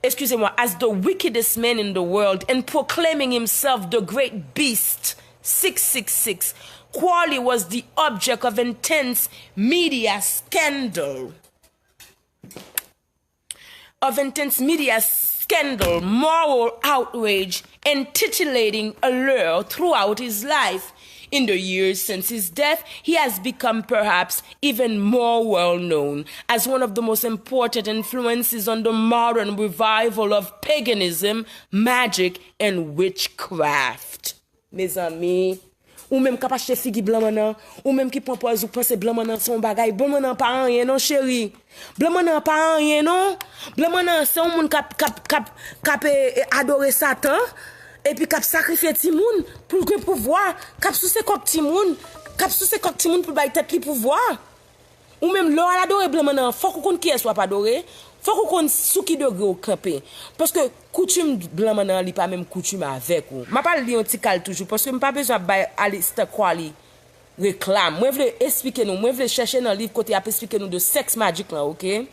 excusez-moi, as the wickedest man in the world and proclaiming himself the great beast six six six, Crowley was the object of intense media scandal. Of intense media scandal, moral outrage, and titillating allure throughout his life. In the years since his death, he has become perhaps even more well known as one of the most important influences on the modern revival of paganism, magic, and witchcraft. Mezanmi, ou menm k ap achte figi blan mannan, ou menm ki pran pòz ou panse blan mannan se yon bagay, blan mannan pa anyen non, cheri. Blan mannan pa anyen non. Blan mannan se yon moun k ap, k ap, k ap, k ap, e, e, adore Satan, epi k ap sakrifye timoun pou l gen pouvwa, k ap souse kòk timoun, k ap souse kòk timoun pou l bay tèt li pouvwa. Ou menm, lè w al adore blan mannan an, fòk ou konn kiyès w ap adore, fòk ou konn sou ki degre w kanpe. Paske koutim blan mannan an, li pa menm koutim avèk ou. M ap al li yon ti kal toujou, paske m pa bezwen ap bay Aleister Crowley reklam. Mwen vle esplike nou, mwen vle chèche nan liv kote y ap esplike nou de sex magic lan, oke?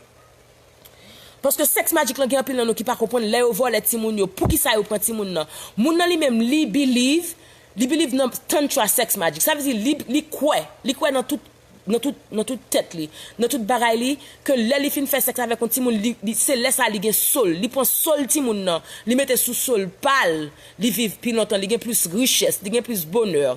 Paske sex magic lan gen anpil nan nou ki pa konprann lè yo vòlè timoun yo, poukisa yo pran timoun nan. Moun nan li menm, li believe, li believe nan tantra sex magic. Sa vle di li, li kwè, li kwè nan tout nan tout, nan tout tèt li, nan tout bagay li, ke lè li fin fè sèks avèk yon timoun, li, li, se lè sa li gen soul. Li pran soul timoun nan, li mete sou soul pa l, li viv pi lontan, li gen plis richès, li gen plis bonè.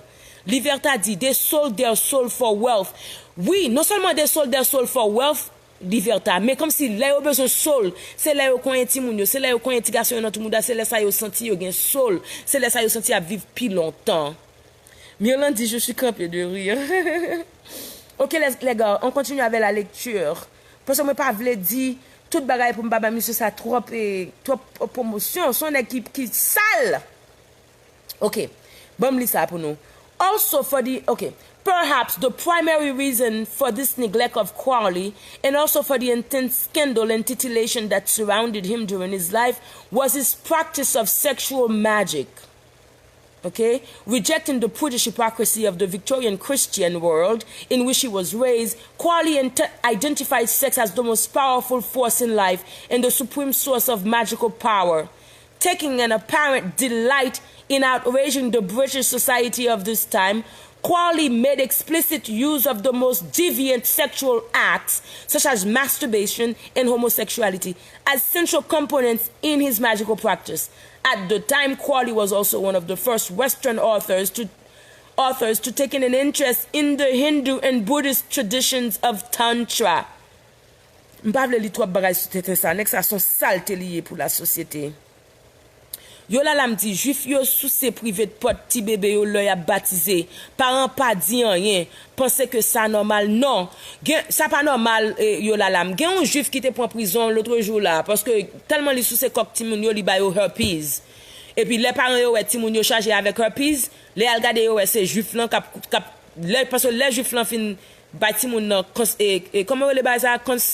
Liberta di, they sold their soul for wealth. Wi, non sèlman they sold their soul for wealth, Liberta, men kòmsi lè yo bezwen soul, se lè yo konyen timoun yo, se lè yo konyen ti gason yo nan tout mouda, se lè sa yo santi yo gen soul, se lè sa yo santi y ap viv pi lontan. Mirlande di, je suis crampée de rire. Ok, les, les gars, on continue avec la lecture. Paske mwen pa vle di tout bagay pou m pa ba misye sa twòp, eh, twòp pwomosyon. Se yon nèg ki, ki sal. Ok, ban m li sa pou nou. Also for the, ok, perhaps the primary reason for this neglect of Kwali and also for the intense scandal and titillation that surrounded him during his life was his practice of sexual magic. Okay? Rejecting the prudish hypocrisy of the Victorian Christian world in which he was raised, Kwali int- identified sex as the most powerful force in life and the supreme source of magical power. Taking an apparent delight in outraging the British society of this time, Kwali made explicit use of the most deviant sexual acts, such as masturbation and homosexuality, as central components in his magical practice. At the time, Kwali was also one of the first Western authors to authors to taking an interest in the Hindu and Buddhist traditions of Tantra. M pa vle li twòp bagay sou tenten sa. Nèg sa se yon salte li ye pou lasosyete. Yolalam di, Jwif yo souse privet pòt ti bebe yo lè y ap batize. Paran pa di anyen, panse ke sa nòmal. Non, gen, sa pa nòmal, eh, Yolalam. Gen yon Jwif ki te pran prizon lotrejou la, paske tèlman li souse kòk timoun yo, li ba yo herpes. Epi lè paran yo wè timoun yo chaje avèk herpes, lè y al gade yo wè se Jwif lan k ap, k ap, lè, paske lè Jwif lan fin bay timoun nan kons, e, e, kòman yo rele bagay sa? Kons,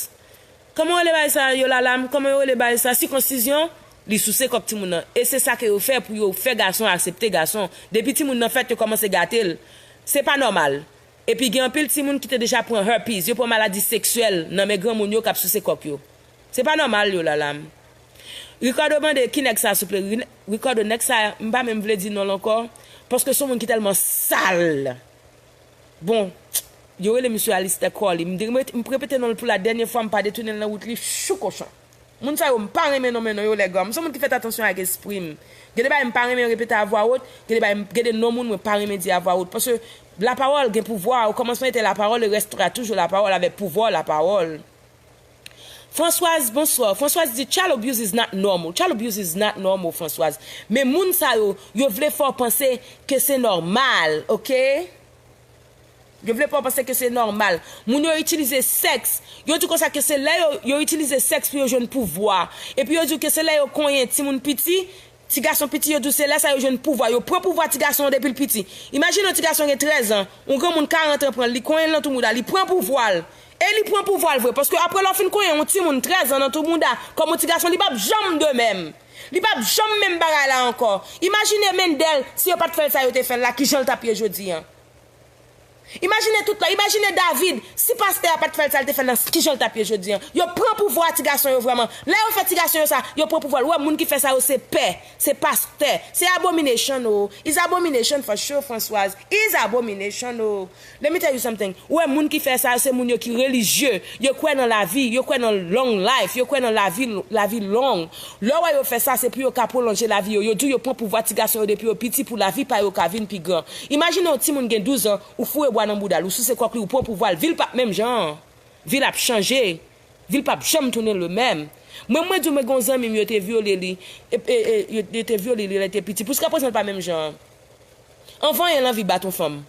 kòman yo rele bagay sa, Yolalam? Kòman yo rele bagay sa? Sikonsizyon, li souse kòk timoun nan. E se sa ke yo fè pou yo fè gason aksepte gason. Depi timoun nan fèt, yo kòmanse gate l. Se pa nòmal. Epi gen anpil timoun ki te deja pran herpes, yo pran maladi seksyèl nan men granmoun yo k ap souse kòk yo. Se pa nòmal, Yolalam. Ricardo mande, ki nèg sa, souple? Ri-, Ricardo, nèg sa, m pa menm vle di non l ankò, paske se yon moun ki tèlman sal. Bon, yo rele misye Alistair Crowley. M de-, m repete non l pou la dènyè fwa, m pa detounen l nan wout li, chou kochon. Moun sa yo, m pa renmen nonmen non yo, lègòm. M se yon moun ki fè atansyon ak espri m. Gen de bagay m pa renmen repete a vwa wot, gen de bagay m, gen de non moun mwen pa renmen di a vwa wot. Paske lapawòl gen pouvwa, au commencement était la parole, il restera toujours la parole avec pouvoir la parole. Françoise, bonsoir. Françoise di, child abuse is not normal. Child abuse is not normal, Françoise. Men moun sa yo, yo vle fè w panse ke se nòmal, ok? Yo vle fè w panse ke se nòmal. Moun yo itilize sèks. Yo di konsa ke se lè yo, yo itilize sèks pou yo jwenn pouvwa. Epi yo di ke se lè yo konyen timoun piti, ti gason piti, yo di w se lè sa yo jwenn pouvwa. Yo pran pouvwa ti gason an depi l piti. Imajine yon ti gason gen trèz an, yon granmoun karant an pran l, li konyen l nan tou mouda, li pran pouvwa l. E li pran pouvwa l vre, paske apre lè w fin konyen yon timoun trèz an nan tou mouda, kòm yon ti gason, li p ap janm de menm. Li p ap janm menm bagay la ankò. Imajine Mendel, si yo pa t fè l sa yo te fè l la, kijan l t ap ye jodi an? Imajine tout la, imajine David, si pastè a pa t fè l sa l te fè l nan, kijan l t ap ye jodi an? Yo pran pouvwa ti gason yo vrèman. Lè yo fè ti gason yo sa, yo pran pouvwa l. Ou wè moun ki fè sa yo se pè, se pastè, se abomination o. Is abomination for sure, Françoise. Is abomination o. Let me tell you something. Ou wè moun ki fè sa yo se moun yo ki relijye, yo kwè nan lavi, yo kwè nan long life, yo kwè nan lavi, lavi long. Lè w wè yo fè sa, se pou yo ka pwolonje lavi yo. Yo di w yo pran pouvwa ti gason yo depi yo piti pou lavi pa yo ka vin pi gran. Imajine yon timoun gen douz an, ou foure bwa nan bouda l, ou souse kòk li, ou pran pouvwa l, vi l p ap menm jan an. Vi l ap chanje. Vi l p ap janm tounen le menm. Mwen, mwen di w, mwen gen yon zanmi m, yo te vyole li. E, e, e, yo, yo te vyole li lè l te piti. Pouska prezan l pa menm jan an. An vanyen l anvi bat yon fanm.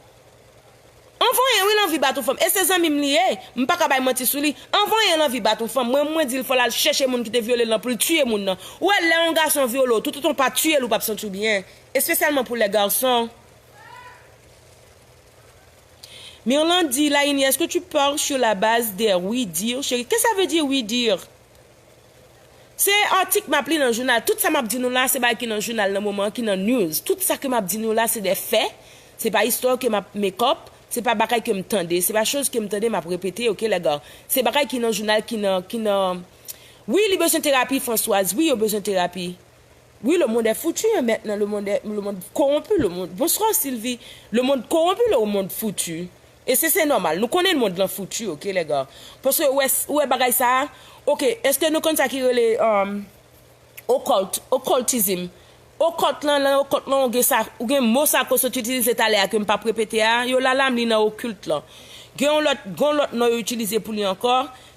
An vanyen, wi, l anvi bat yon fanm. E se zanmi m li ye. M pa ka bay manti sou li. An vanyen l anvi bat yon fanm. Mwen, mwen di l fò l al chèche moun ki te vyole l lan pou l tiye moun nan. Ou wè, lè yon gason vyole w, toutotan w pa tiye l, ou p ap santi w byen. Espesyalman pou lè gason. Mirlande di, Laini, est-ce que tu parles sur la base des oui-dire, chérie? Qu'est-ce que ça veut dire oui-dire? Se atik m ap li nan jounal. Tout sa m ap di nou la, se bagay ki nan jounal nan moman an, ki nan news. Tout sa ke m ap di nou la, se de fè. Se pa istwa ke m ap make up. Se pa bagay ke m tande. Se pa choz ke m tande, m ap repete, ok, lèga. Se bagay ki nan jounal, ki nan, ki nan, wi, li bezwen terapi, Françoise. Wi, yo bezwen terapi. Oui, le monde est foutu, hein, maintenant. Le monde est, le monde corrompu, le monde. Bonsoir, Sylvie. Le monde corrompu, le monde foutu. E se, se nòmal. Nou konnen mond lan fouti, oke, lè gars. Paske ou wè, ou wè bagay sa a, oke, èske nou konn sa ki rele, um, occult, occultism? Occult lan, lan occult lan, ou gen sa, ou gen mo sa ke w sot itilize talè a ke m p ap repete a, yo la la m li nan okilt lan. Gen yon lòt, gen yon lòt non yo itilize pou li ankò,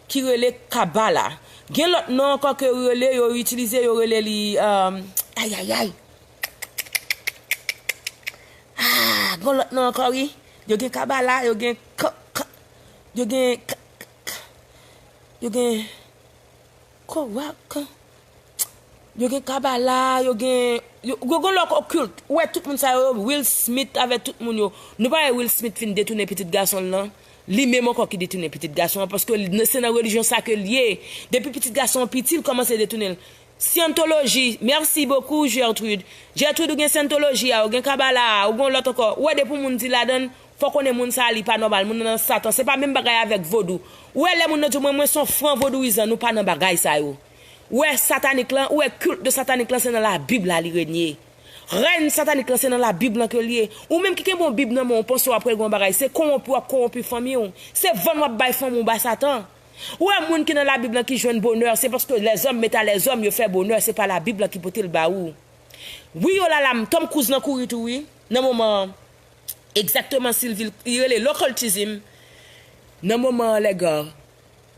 ki rele Kabbalah. Gen lòt non ankò ke yo rele, yo itilize, yo rele li, um, ayayay. Ah, gen lòt non ankò, wi. Yo gen Kabbalah, yo gen k-, k-, yo gen k-, k-, yo gen Korak. Yo gen Kabbalah, yo gen, yo, yo gen lòt okilt. Ou wè tout moun sa yo, Will Smith avè tout moun yo. Nou pa wè Will Smith fin detounen pitit gason l lan? Li menm ankò ki detounen pitit gason an, paske l, se nan relijyon sa ke l ye. Depi pitit gason an piti, l kòmanse detounen l. Scientology, merci beaucoup, Gertrude. Gertrude, ou gen Scientology a, ou gen Kabbalah a, ou gen lòt ankò. Ou wè depi yon moun di ladan l, fò konnen moun sa a li pa nòmal, moun nan nan Satan. Se pa menm bagay avèk vodou. Ou wè lè moun nan di w, mwen, mwen se yon fran vodouyizan, nou pa nan bagay sa yo. Ou wè satanik lan, ou wè culte de satanik lan, se nan Labib la li renye. Rèy satanik lan, se nan Labib lan ke l ye. Ou menm ki kenbe yon Bib nan men w, ou panse w ap regle yon bagay, se kowonpi w ap kowonpi fanmi w. Se vann w ap bay fanmi w ba Satan. Ou wè moun ki nan Labib lan ki jwenn bonè, se paske lèzòm mete a lèzòm yo fè bonè, se pa Labib lan ki pote l ba ou. Wi, yo la la, Tom Cruise nan kouri tou, wi, nan moman an. Egzakteman, Sylvie, li rele l'occultism. Nan moman an, lè gars,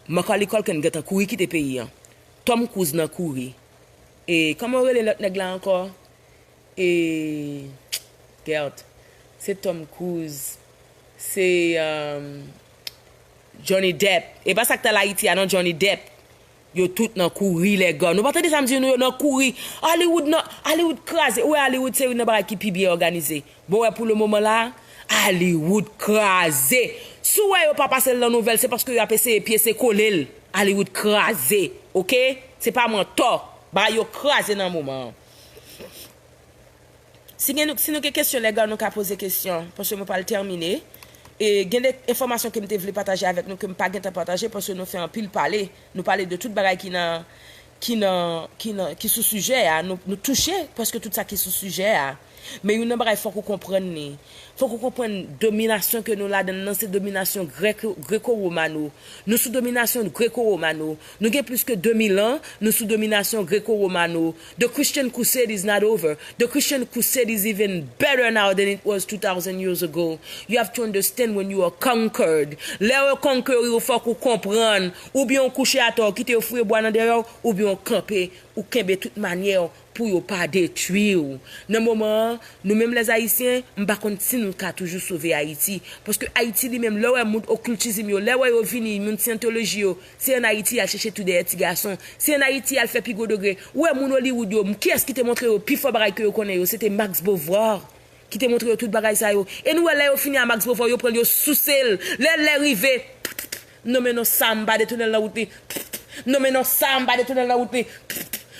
Macaulay Culkin gentan kouri kite peyi an. Tom Cruise nan kouri. E, kòman yo rele lòt nèg la ankò? E, Gert. Se Tom Cruise. Se, um, Johnny Depp. E pa sa k t al Ayiti a, non, Johnny Depp. Yo tout nan kouri, lè gars. Nou pa tande sa m di nou, yo nan kouri. Hollywood nan, Hollywood kraze. Ou wè Hollywood se youn nan bagay ki pi byen òganize. Bon, wè pou le moman la, Hollywood kraze. Si w wè yo pa pase l nan nouvèl, se paske y ap eseye pyese kole l. Hollywood kraze, oke? Se pa mantò. Bagay yo kraze nan moman an. Si gen nou, si nou gen kesyon, lè gars, nou ka poze kesyon, paske mwen pral tèmine. E gen de enfòmasyon ke m te vle pataje avèk nou, ke m pa gentan pataje, paske nou fè anpil pale. Nou pale de tout bagay ki nan, ki nan, ki nan, ki sou sijè a. Nou, nou touche prèske tout sa ki sou sijè a. Men youn nan bagay fòk ou konprann li. Fòk ou konprann dominasyon ke nou ladan l nan, se dominasyon grèk, greko-womano. Nou sou dominasyon greko-womano. Nou gen plis ke de mil an, nou sou dominasyon greko-womano. The Christian Crusade is not over. The Christian Crusade is even better now than it was two thousand years ago. You have to understand when you are conquered. Lè yo conquer ou, fòk ou konprann. Oubyen ou kouche atè, ou kite yo foure bwa nan dèyè w, oubyen ou kanpe, ou kenbe tout manyè pou yo pa detwi w. Nan moman an, nou menm lèzayisyen, m pa konn si nou ka toujou sove Ayiti. Paske Ayiti li menm, lè w wè moun okiltizm yo, lè w wè yo vini, moun Scientology yo, se ann Ayiti y al chèche tou dèyè ti gason. Se ann Ayiti y al fè pi gwo degre. Ou wè moun Hollywood yo, m, kiyès ki te montre yo pi fò bagay ke yo konnen yo? Se te Max Beauvoir ki te montre yo tout bagay sa yo. E nou wè lè yo fini a Max Beauvoir, yo pran l, yo souse l. Lè lè rive, nonmen non sa, m pa detounen l nan wout li. Nonmen non sa, m pa detounen l nan wout li.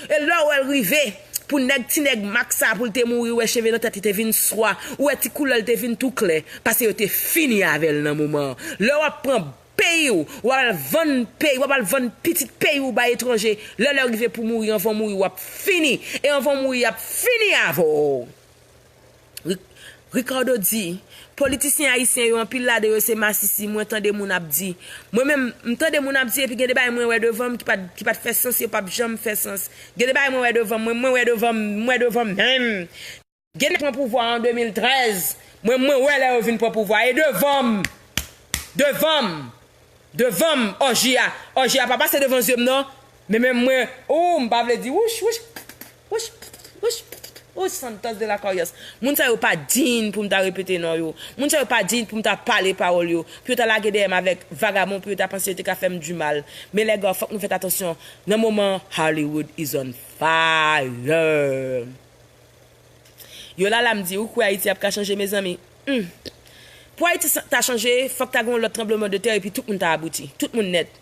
E lè w wè l rive, pou nèg, ti nèg Max sa, pou l te mouri, ou wè cheve nan tèt li te vin swa, ou wè ti koulè l te vin tou klè, paske yo te fini avè l nan moman an. Lè w ap pran peyi w, w ap al vann peyi, w ap al vann pitit peyi w bay etranje, lè lè rive pou mouri, anvan w mouri, w ap fini, e anvan w mouri, y ap fini avè w. Ri-, Ricardo di, politisyen ayisyen yo, anpil ladan yo se masisi, mwen tande moun ap di. Mwen menm, m tande moun ap di, epi gen de bagay mwen wè devan m ki pa t, ki pa t fè sans, yo p ap janm fè sans. Gen de bagay mwen wè devan m, mwen, mwen wè devan m, m wè devan m menm. Gen nèg pran pouvwa an de mil trèz, mwen, mwen wè lè yo vin pran pouvwa, e devan m, devan m. Devan m, òji a, òji a pa pase devan zye m non. Men menm mwen, ou, m pa vle di, wouch, wouch, wouch, wouch, wouch, Santos de la Carrière. Moun sa yo pa diy pou m ta repete non yo. Moun sa yo pa diy pou m ta pale pawòl yo. Pou yo ta lage dèyè m avèk vagabon, pou yo ta panse yo te ka fè m di mal. Men lè gars, fòk nou fèt atansyon. Nan moman, Hollywood is on fire. Yo la la m di, ou kwè Ayiti ap ka chanje, mezanmi? Hmm. Pou Ayiti sa, ta chanje, fòk ta gen yon lòt tranbleman de tè epi tout moun ta abouti. Tout moun nèt.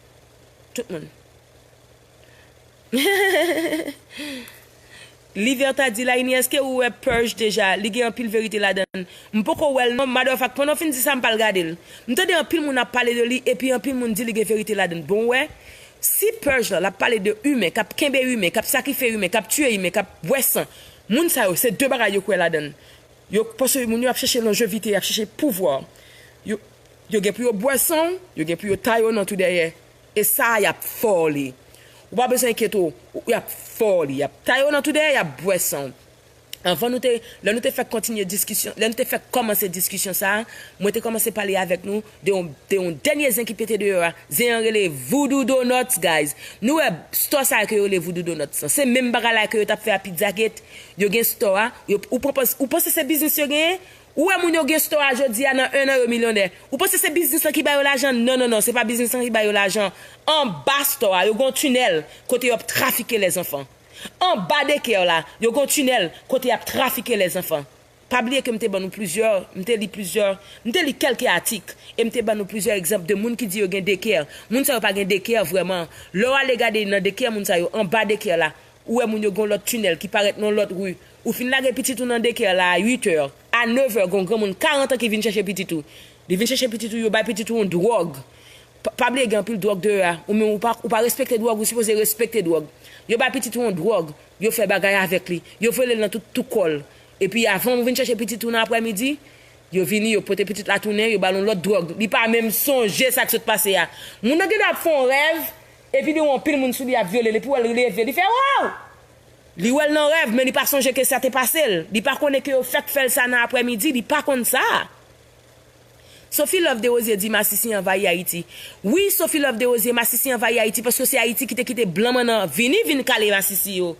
Tout moun. Liverta di, Laini, èske ou wè Purge deja? Li gen anpil verite ladan l. M poko wè l non, motherfuck, pandan w fin di sa, m pral gade l. M tande anpil moun ap pale de li, epi anpil moun di li gen verite ladan l. Bon, w wè, si Purge la, l ap pale de imen, k ap kenbe imen, k ap sakrifye imen, k ap tiye imen, k ap bwè san, moun sa yo, se de bagay yo kwè ladan l. Yo, paske moun yo ap chèche lonjevite, y ap chèche pouvwa. Yo, Yo gen pou yo bwè san w, yo gen pou yo taye w nan tou dèyè. E sa a, y ap fè w li. Ou pa bezwen enkyete w, y ap fè w li. Y ap taye w nan tou dèyè, y ap bwè san w. Anvan nou te, lè nou te fèk kontinye diskisyon, lè nou te fèk kòmanse diskisyon sa a, mwen te kòmanse pale avèk nou de yon, de yon dènye zen ki pete deyò a. Zen an rele Voodoo Donuts, guys. Nou wè store sa a ke yo rele Voodoo Donuts lan. Se menm bagay la ke yo t ap fè a Pizzagate. Yo gen store a. Yo, ou pran pòz, ou panse se biznis yo genyen? Ou wè moun yo gen store a jodi a nan en an yo milyonè. Ou panse se biznis lan ki ba yo lajan? Non, non, non, se pa biznis lan ki ba yo lajan. Anba store a, yo gen yon tinèl kote yo ap trafike lèzanfan. Anba daycare la, yo gen yon tinèl kote y ap trafike lèzanfan. Pa bliye ke m te ban nou plizyè, m te li plizyè, m te li kèlke atik, e m te ban nou plizyè egzanp de moun ki di yo gen daycare. Moun sa yo pa gen daycare vrèman. Lè w ale gade nan daycare moun sa yo, anba daycare la, ou wè moun yo gen yon lòt tinèl ki parèt nan yon lòt ri. Ou fin lage pitit ou nan daycare la a uit è, a nèf è, gen yon granmoun karant an ki vin chèche pitit ou. Li vin chèche pitit ou, yo bay pitit ou yon dwòg. Pa, pa bliye gen anpil dwòg deyò a. Ou menm ou pa, ou pa respekte dwòg, ou sipoze respekte dwòg. Yo bay pitit ou yon dwòg, yo fè bagay avèk li, yo vole l nan tout, tout kò l. Epi avan ou vin chèche pitit ou nan aprèmidi, yo vini, yo pote pitit la tounen, yo ba l yon lòt dwòg. Li pa menm sonje sa k sot pase a. Moun nan gen dwa ap fè yon rèv, epi li wè anpil moun sou li ap vyole l, epi w wè l leve, li fè, "Waw!" Li wè l nan rèv, men li pa sonje ke sa te pase l. Li pa konnen ke yo fèk fè l sa nan aprèmidi, li pa konn sa. Sophie Love Desrosiers di masisi anvayi Ayiti. Wi, Sophie Love Desrosiers, masisi anvayi Ayiti paske se Ayiti ki te kite blan mannan vini vin kale masisi yo.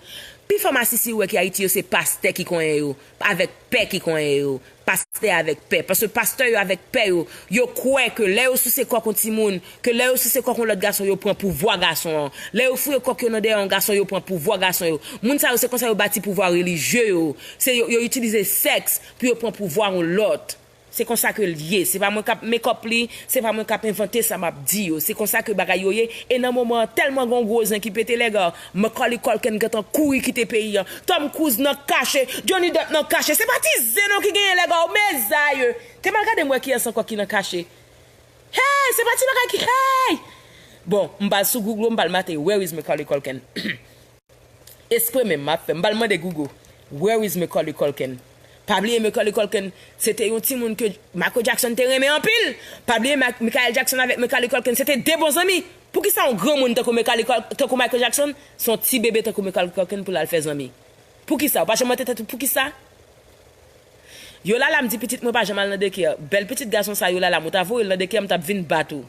Pifò masisi ou wè ki Ayiti yo se pastè ki konyen yo, avèk pè ki konyen yo. Pastè avèk pè. Paske pastè yo avèk pè yo, yo kwè ke lè yo souse kòk yon timoun, ke lè yo souse kòk yon lòt gason, yo pran pouvwa gason an. Lè yo fouye kòk yo nan dèyè yon gason, yo pran pouvwa gason yo. Moun sa yo, se konsa yo bati pouvwa relijye yo. Se yo, yo itilize sèks pou yo pran pouvwa yon lòt. Se konsa ke l ye. Se pa mwen k ap make up li, se pa mwen k ap envante sa m ap di yo. Se konsa ke bagay yo ye. E nan moman an, tèlman gen yon gwo zen ki pete, lèga, Macaulay Culkin gentan kouri kite peyi an. Tom Cruise nan kache, Johnny Depp nan kache. Se pa ti zen non ki genyen, lèga, o mezaye. Te m al gade m wè kiyès ankò ki nan kache. Hey, se pa ti bagay ki, hey! Bon, m pral sou Google, m pral mate, "Where is Macaulay Culkin?" Espre menm m ap fè. M pral mande Google, "Where is Macaulay Culkin?" Pa bliye Macaulay Culkin, se te yon timoun ke Michael Jackson te renmen anpil. Pa bliye Ma-, Michael Jackson avèk Macaulay Culkin, se te de bon zanmi. Poukisa yon granmoun tankou Macaulay Cul-, tankou Michael Jackson, se yon ti bebe tankou Macaulay Culkin pou l al fè zanmi? Poukisa? Ou pa janm mande tèt ou poukisa? Yolala, m di pitit mwen pa janm al nan daycare. Bèl pitit gason sa, Yolala, m ou ta voye l nan daycare, m t ap vin bat ou.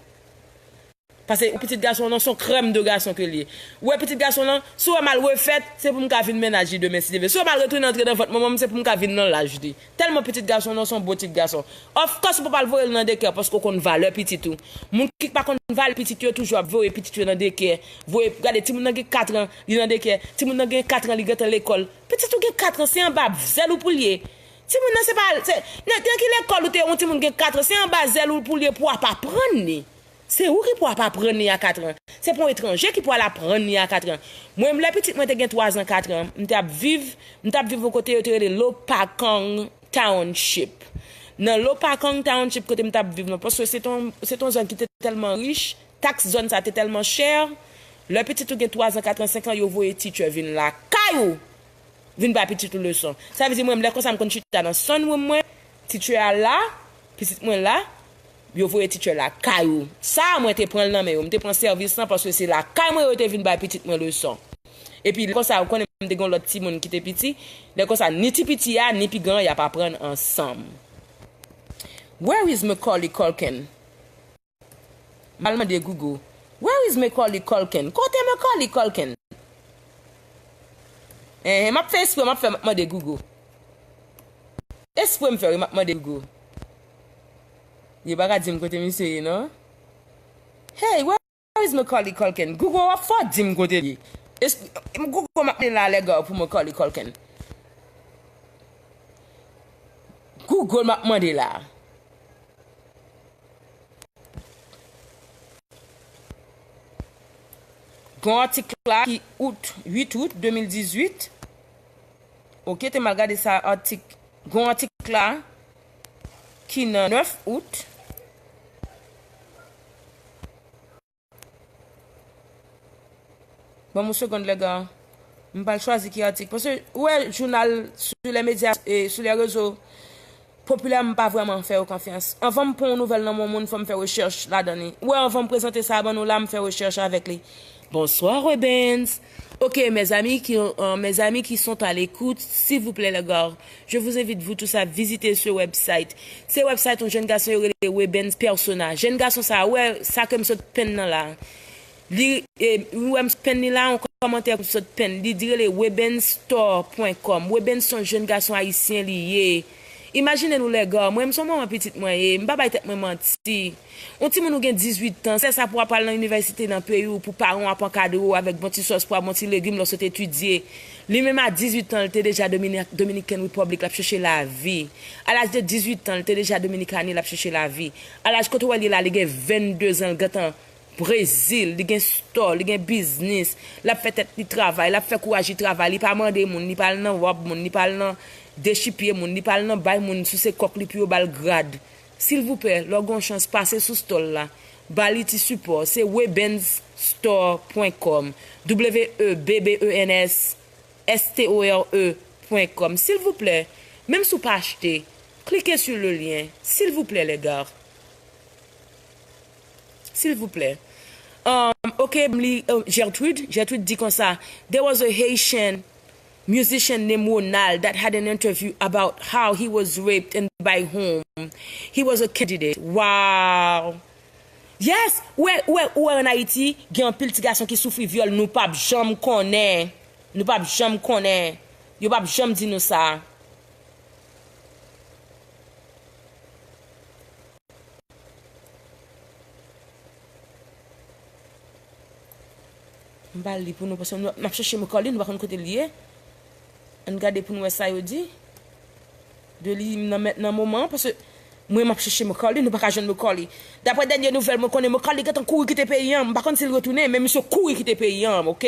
Paske yon pitit gason non, se yon crème de garçon ke l ye. Ou wè pitit gason lan, si w wè m al refèt, se pou m ka vin mennaj li demen si Dye vle. Si w wè m al retounen antre nan vant manman m, se pou m ka vin nan laj li. Tèlman pitit gason non, se yon bon ti gason. Of course, ou pa pral voye l nan daycare paske w konn valè pitit ou. Moun ki pa konn valè pitit yo, toujou ap voye pitit yo nan daycare. Voye, gade, timoun nan gen kat an, li nan daycare. Timoun nan gen kat an, li gentan lekòl. Pitit ou gen kat an, se anba zèl ou pou l ye. Timoun nan se pa, se, nan, nan ki lekòl ou te, yon timoun gen kat an, se anba zèl ou pou l ye pou w ap aprann li. Se ou ki pou ap aprann li a kat an. Se pa yon etranje ki pou al aprann li a kat an. Mwen, lè pitit mwen te gen twa zan, kat an, m te ap viv, m t ap viv yon kote yo te rele Lopakong Township. Nan Lopakong Township, kote m t ap viv nan, paske se t on, se t on zòn ki te tèlman rich, taks zòn sa te tèlman chè, lè pitit ou gen twa zan, kat an, senk an, yo voye teacher vin lakay ou. Vin bay pitit ou leson. Sa vle di mwen, lè konsa m konn chita nan sunroom mwen, teacher a la, pitit mwen la, yo voye teacher lakay ou. Sa a mwen te pran l nan men yo, m te pran sèvis lan paske se lakay mwen yo te vin bay pitit mwen leson. Epi lè konsa, ou konnen m te gen yon lòt timoun ki te piti, lè konsa ni ti piti a, ni pi gran an, y ap aprann ansanm. Where is Macaulay Culkin? M al mande Google, "Where is Macaulay Culkin?" Kote Macaulay Culkin? Eh, m ap fè espre, m ap fè, m ap mande Google. Espre m fè, wi, m ap mande Google. Yo pa ka di m kote misye ye, non? Hey, where is Macaulay Culkin? Google, w ap fò di m kote l ye. Es-, Google, m ap mande la, lèga, pou Macaulay Culkin. Google, m ap mande la. Gen yon atik la ki out, uit out de mil dizuit. Ok, te m al gade sa atik. Gen yon atik la ki nan nèf out. Ban m yon segonn, lèga. M pral chwazi ki atik. Paske, ou wè, jounal sou lè medya, e, sou lè rezo, popilè, m pa vrèman fè yo konfyans. Anvan m pran yon nouvèl nan men yon moun, fò m fè rechèch ladan li. Ou wè, anvan m prezante sa ban nou la, m fè rechèch avèk li. Bonsoir, Webens. Ok, mes amis qui, euh, mes amis qui sont à l'écoute, s'il vous plaît, les gars, je vous invite, vous tous, à visiter ce website. Se website yon jèn gason yo rele Webens Persona. Jèn gason sa, ou wè, sa ke m sot penn nan la. Li, e, ou wè m sot penn li la, yon kòmantè m sot penn. Li di rele webens store point com. Webens se yon jèn gason ayisyen li ye. Imajine nou, lèga, mwen, m se yon manman pitit mwen ye, m pa bay tèt mwen manti. Yon timoun ou gen dizuit tan, se sa pou w ap al nan inivèsite nan peyi w, pou paran w ap ankadre w avèk bon ti sòs pwa, bon ti legim lè w sot etidye. Li menm a dizuit tan, li te deja Domini-, Dominican Republic, l ap chèche lavi. A laj de dizuit tan, li te deja Dominikani, l ap chèche lavi. A laj kote w wè l ye la, li gen vennde zan, l gentan Brezil, li gen store, li gen biznis, l ap fè tèt li travay, l ap fè kouraj li travay, li pa mande moun, li pa al nan wòb moun, li pa al nan dechipye moun, li pa al nan bay moun, souse kòk li pou yo ba l grad. Silvouplè, lè w gen yon chans, pase sou store la, ba li ti sipò, se webensstore point com, W E B B E N S S T O R E point com. Silvouplè, menm si w pa achte, klike sur le lien, silvouplè, lèga. Silvouplè. Um, ok, m li, uh, Gertrude. Gertrude di konsa, there was a Haitian musician named Ronald that had an interview about how he was raped and by whom. He was a candidate. Wow. Yes, ou wè, ou wè, ou wè, an Ayiti, gen anpil ti gason ki soufri vyòl, nou p ap janm konnen. Nou p ap janm konnen. Yo p ap janm di nou sa. M ba l li pou nou, paske nou, n ap chèche Macaulay, nou pa konn kote l ye. Ann gade pou nou wè sa yo di de li nan, men, nan moman an, paske mwen, m ap chèche Macaulay, nou pa ka jwenn Macaulay. Daprè dènye nouvèl mwen konnen, Macaulay gentan kouri kite peyi an, m pa konn si l retounen, men misye kouri kite peyi an, ok?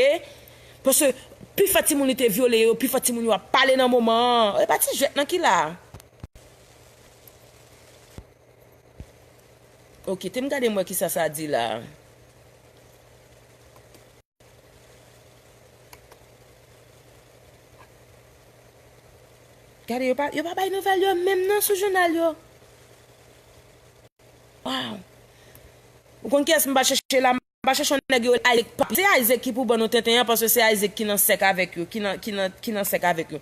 Paske pifò timoun li te vyole yo, pifò timoun yo ap pale nan moman an. E pa ti jwèt nan ki la. Ok, te m gade m wè kisa sa di la. Gade, yo pa, yo pa bay nouvèl yo menm non sou jounal yo. Wow. Ou konn kiyès m pa chèche la? M pa chèche yon nèg yo rele Isaac Papi. Se Isaac ki pou ban nou tenten an, paske se Isaac ki nan sèk avèk yo, ki nan, ki nan, ki nan sèk avèk yo.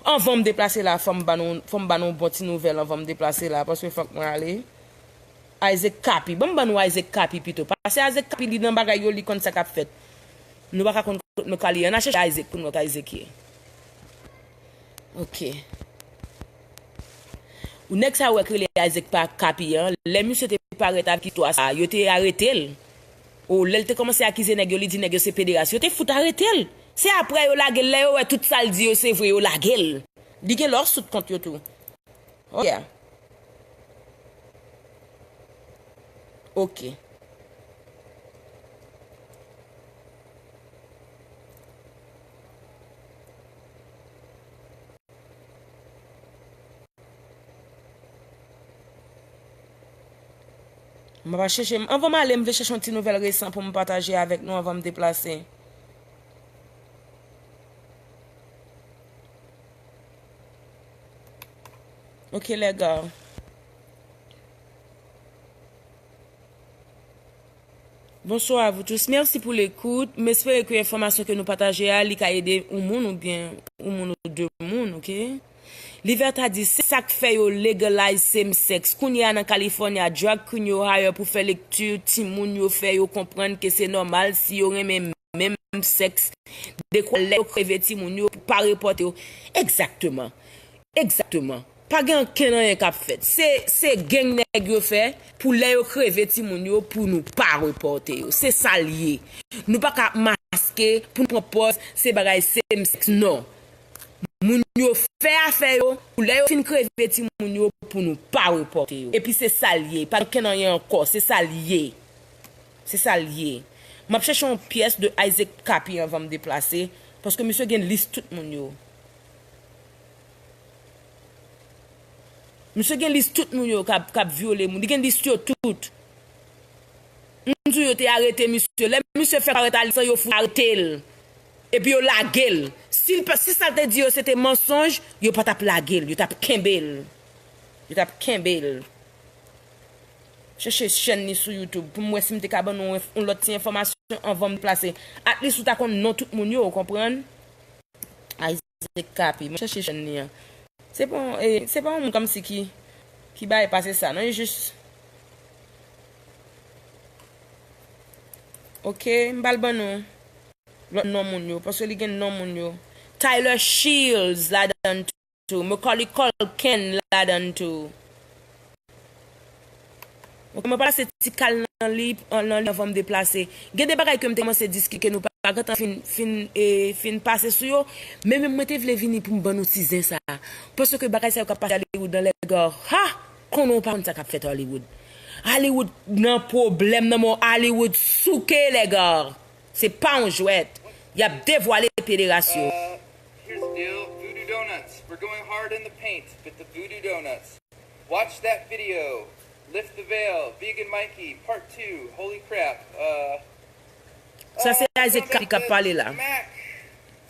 Anvan m deplase la, fò m ban nou, fò m ban nou bon ti nouvèl anvan m deplase la, paske fòk mwen ale. Isaac Kapi. Ban m ban nou Isaac Kapi pito. Pase Isaac Kapi, li nan bagay yo, li konn sa k ap fèt. Nou pa ka konn kot Macaulay ye. Ann al chèche Isaac pou n wè kot Isaac ye. Ok. Ou nèg sa yo wè k rele Isaac pa Kapi an, lè misye te parèt avèk istwa sa, yo te arete l. O, lè l te kòmanse akize nèg yo, li di nèg yo se pederas. Yo te fout arete l. Se aprè yo lage l, lè yo wè tout sa l di yo se vre, yo lage l. Li gen lawsuit kont yo tou. Oh, yeah. Ok. M ap chèche, anvan m ale, m vle chèche yon ti nouvèl resan pou m pataje avèk nou anvan m deplase. Ok, lèga. Bonsoir à vous tous. Merci pour l'écoute. M espere ke enfòmasyon ke nou pataje a, li ka ede yon moun oubyen yon moun ou de moun, ok? Liberta di, se sa k fè yo legalize same sex. Kounye a nan California, drag queen yo hire pou fè lekti timoun yo, fè yo konprann ke se nòmal si yo renmen menm sèks. Dekwa lè yo kreve timoun yo pou pa repòte yo. Egzakteman. Egzakteman. Pa gen ankenn anyen k ap fèt. Se, se gang nèg yo fè pou lè yo kreve timoun yo pou nou pa repòte yo. Se sa l ye. Nou pa ka ap maske pou n pran pòz se bagay same sex, non. Moun yo fè afè yo pou lè yo fin kreve timoun yo pou nou pa repòte yo. Epi se sa l ye. Pa gen ankenn anyen ankò. Se sa l ye. Se sa l ye. M ap chèche yon pyès de Isaac Kapi anvan m deplase, paske misye gen lis tout moun yo. Misye gen lis tout moun yo k ap, k ap vyole moun. Li gen lis yo tout. M di w yo te arete misye. Lè misye fè parèt a lis lan, yo fout arete l. Epi yo lage l. Si l pa, si sa l te di yo se te mansonj, yo pa t ap lage l. Yo t ap kenbe l. Yo t ap kenbe l. Chèche chèn li sou YouTube pou m wè si m te ka ban nou yon, yon lòt ti enfòmasyon anvan m deplase. At least ou ta konn non tout moun yo, ou konprann? Isaac Capi, mwen chèche chèn li an. Se pa yon, eh, se pa yon moun kòmsi ki, ki bay pase sa, non, e jis. Ok, m pral ban nou lòt non moun yo, paske li gen non moun yo. Tyler Shields ladan tou, Macaulay Culkin ladan tou. Ok, mwen pral se ti kal nan li, nan li anvan m deplase. Gen de bagay ke m te kòmanse diskite ke nou pa gentan fin, fin, eh, fin pase sou yo, men menm mwen te vle vini pou m ban nou ti zen sa. Paske bagay sa yo k ap pase Hollywood nan lèga, ha! Konnen w pa konn sa k ap fèt Hollywood. Hollywood nan pwoblèm nan men Hollywood souke lèga. Se pa yon jwèt. Y ap devwale pederasyon. Uh, here's the deal. Voodoo Donuts. We're going hard in the paint with the Voodoo Donuts. Watch that video. Lift the Veil. Vegan Mikey, Part two. Holy crap. Uh, Sa se uh, Isaac Capi k ap pale la. Mac,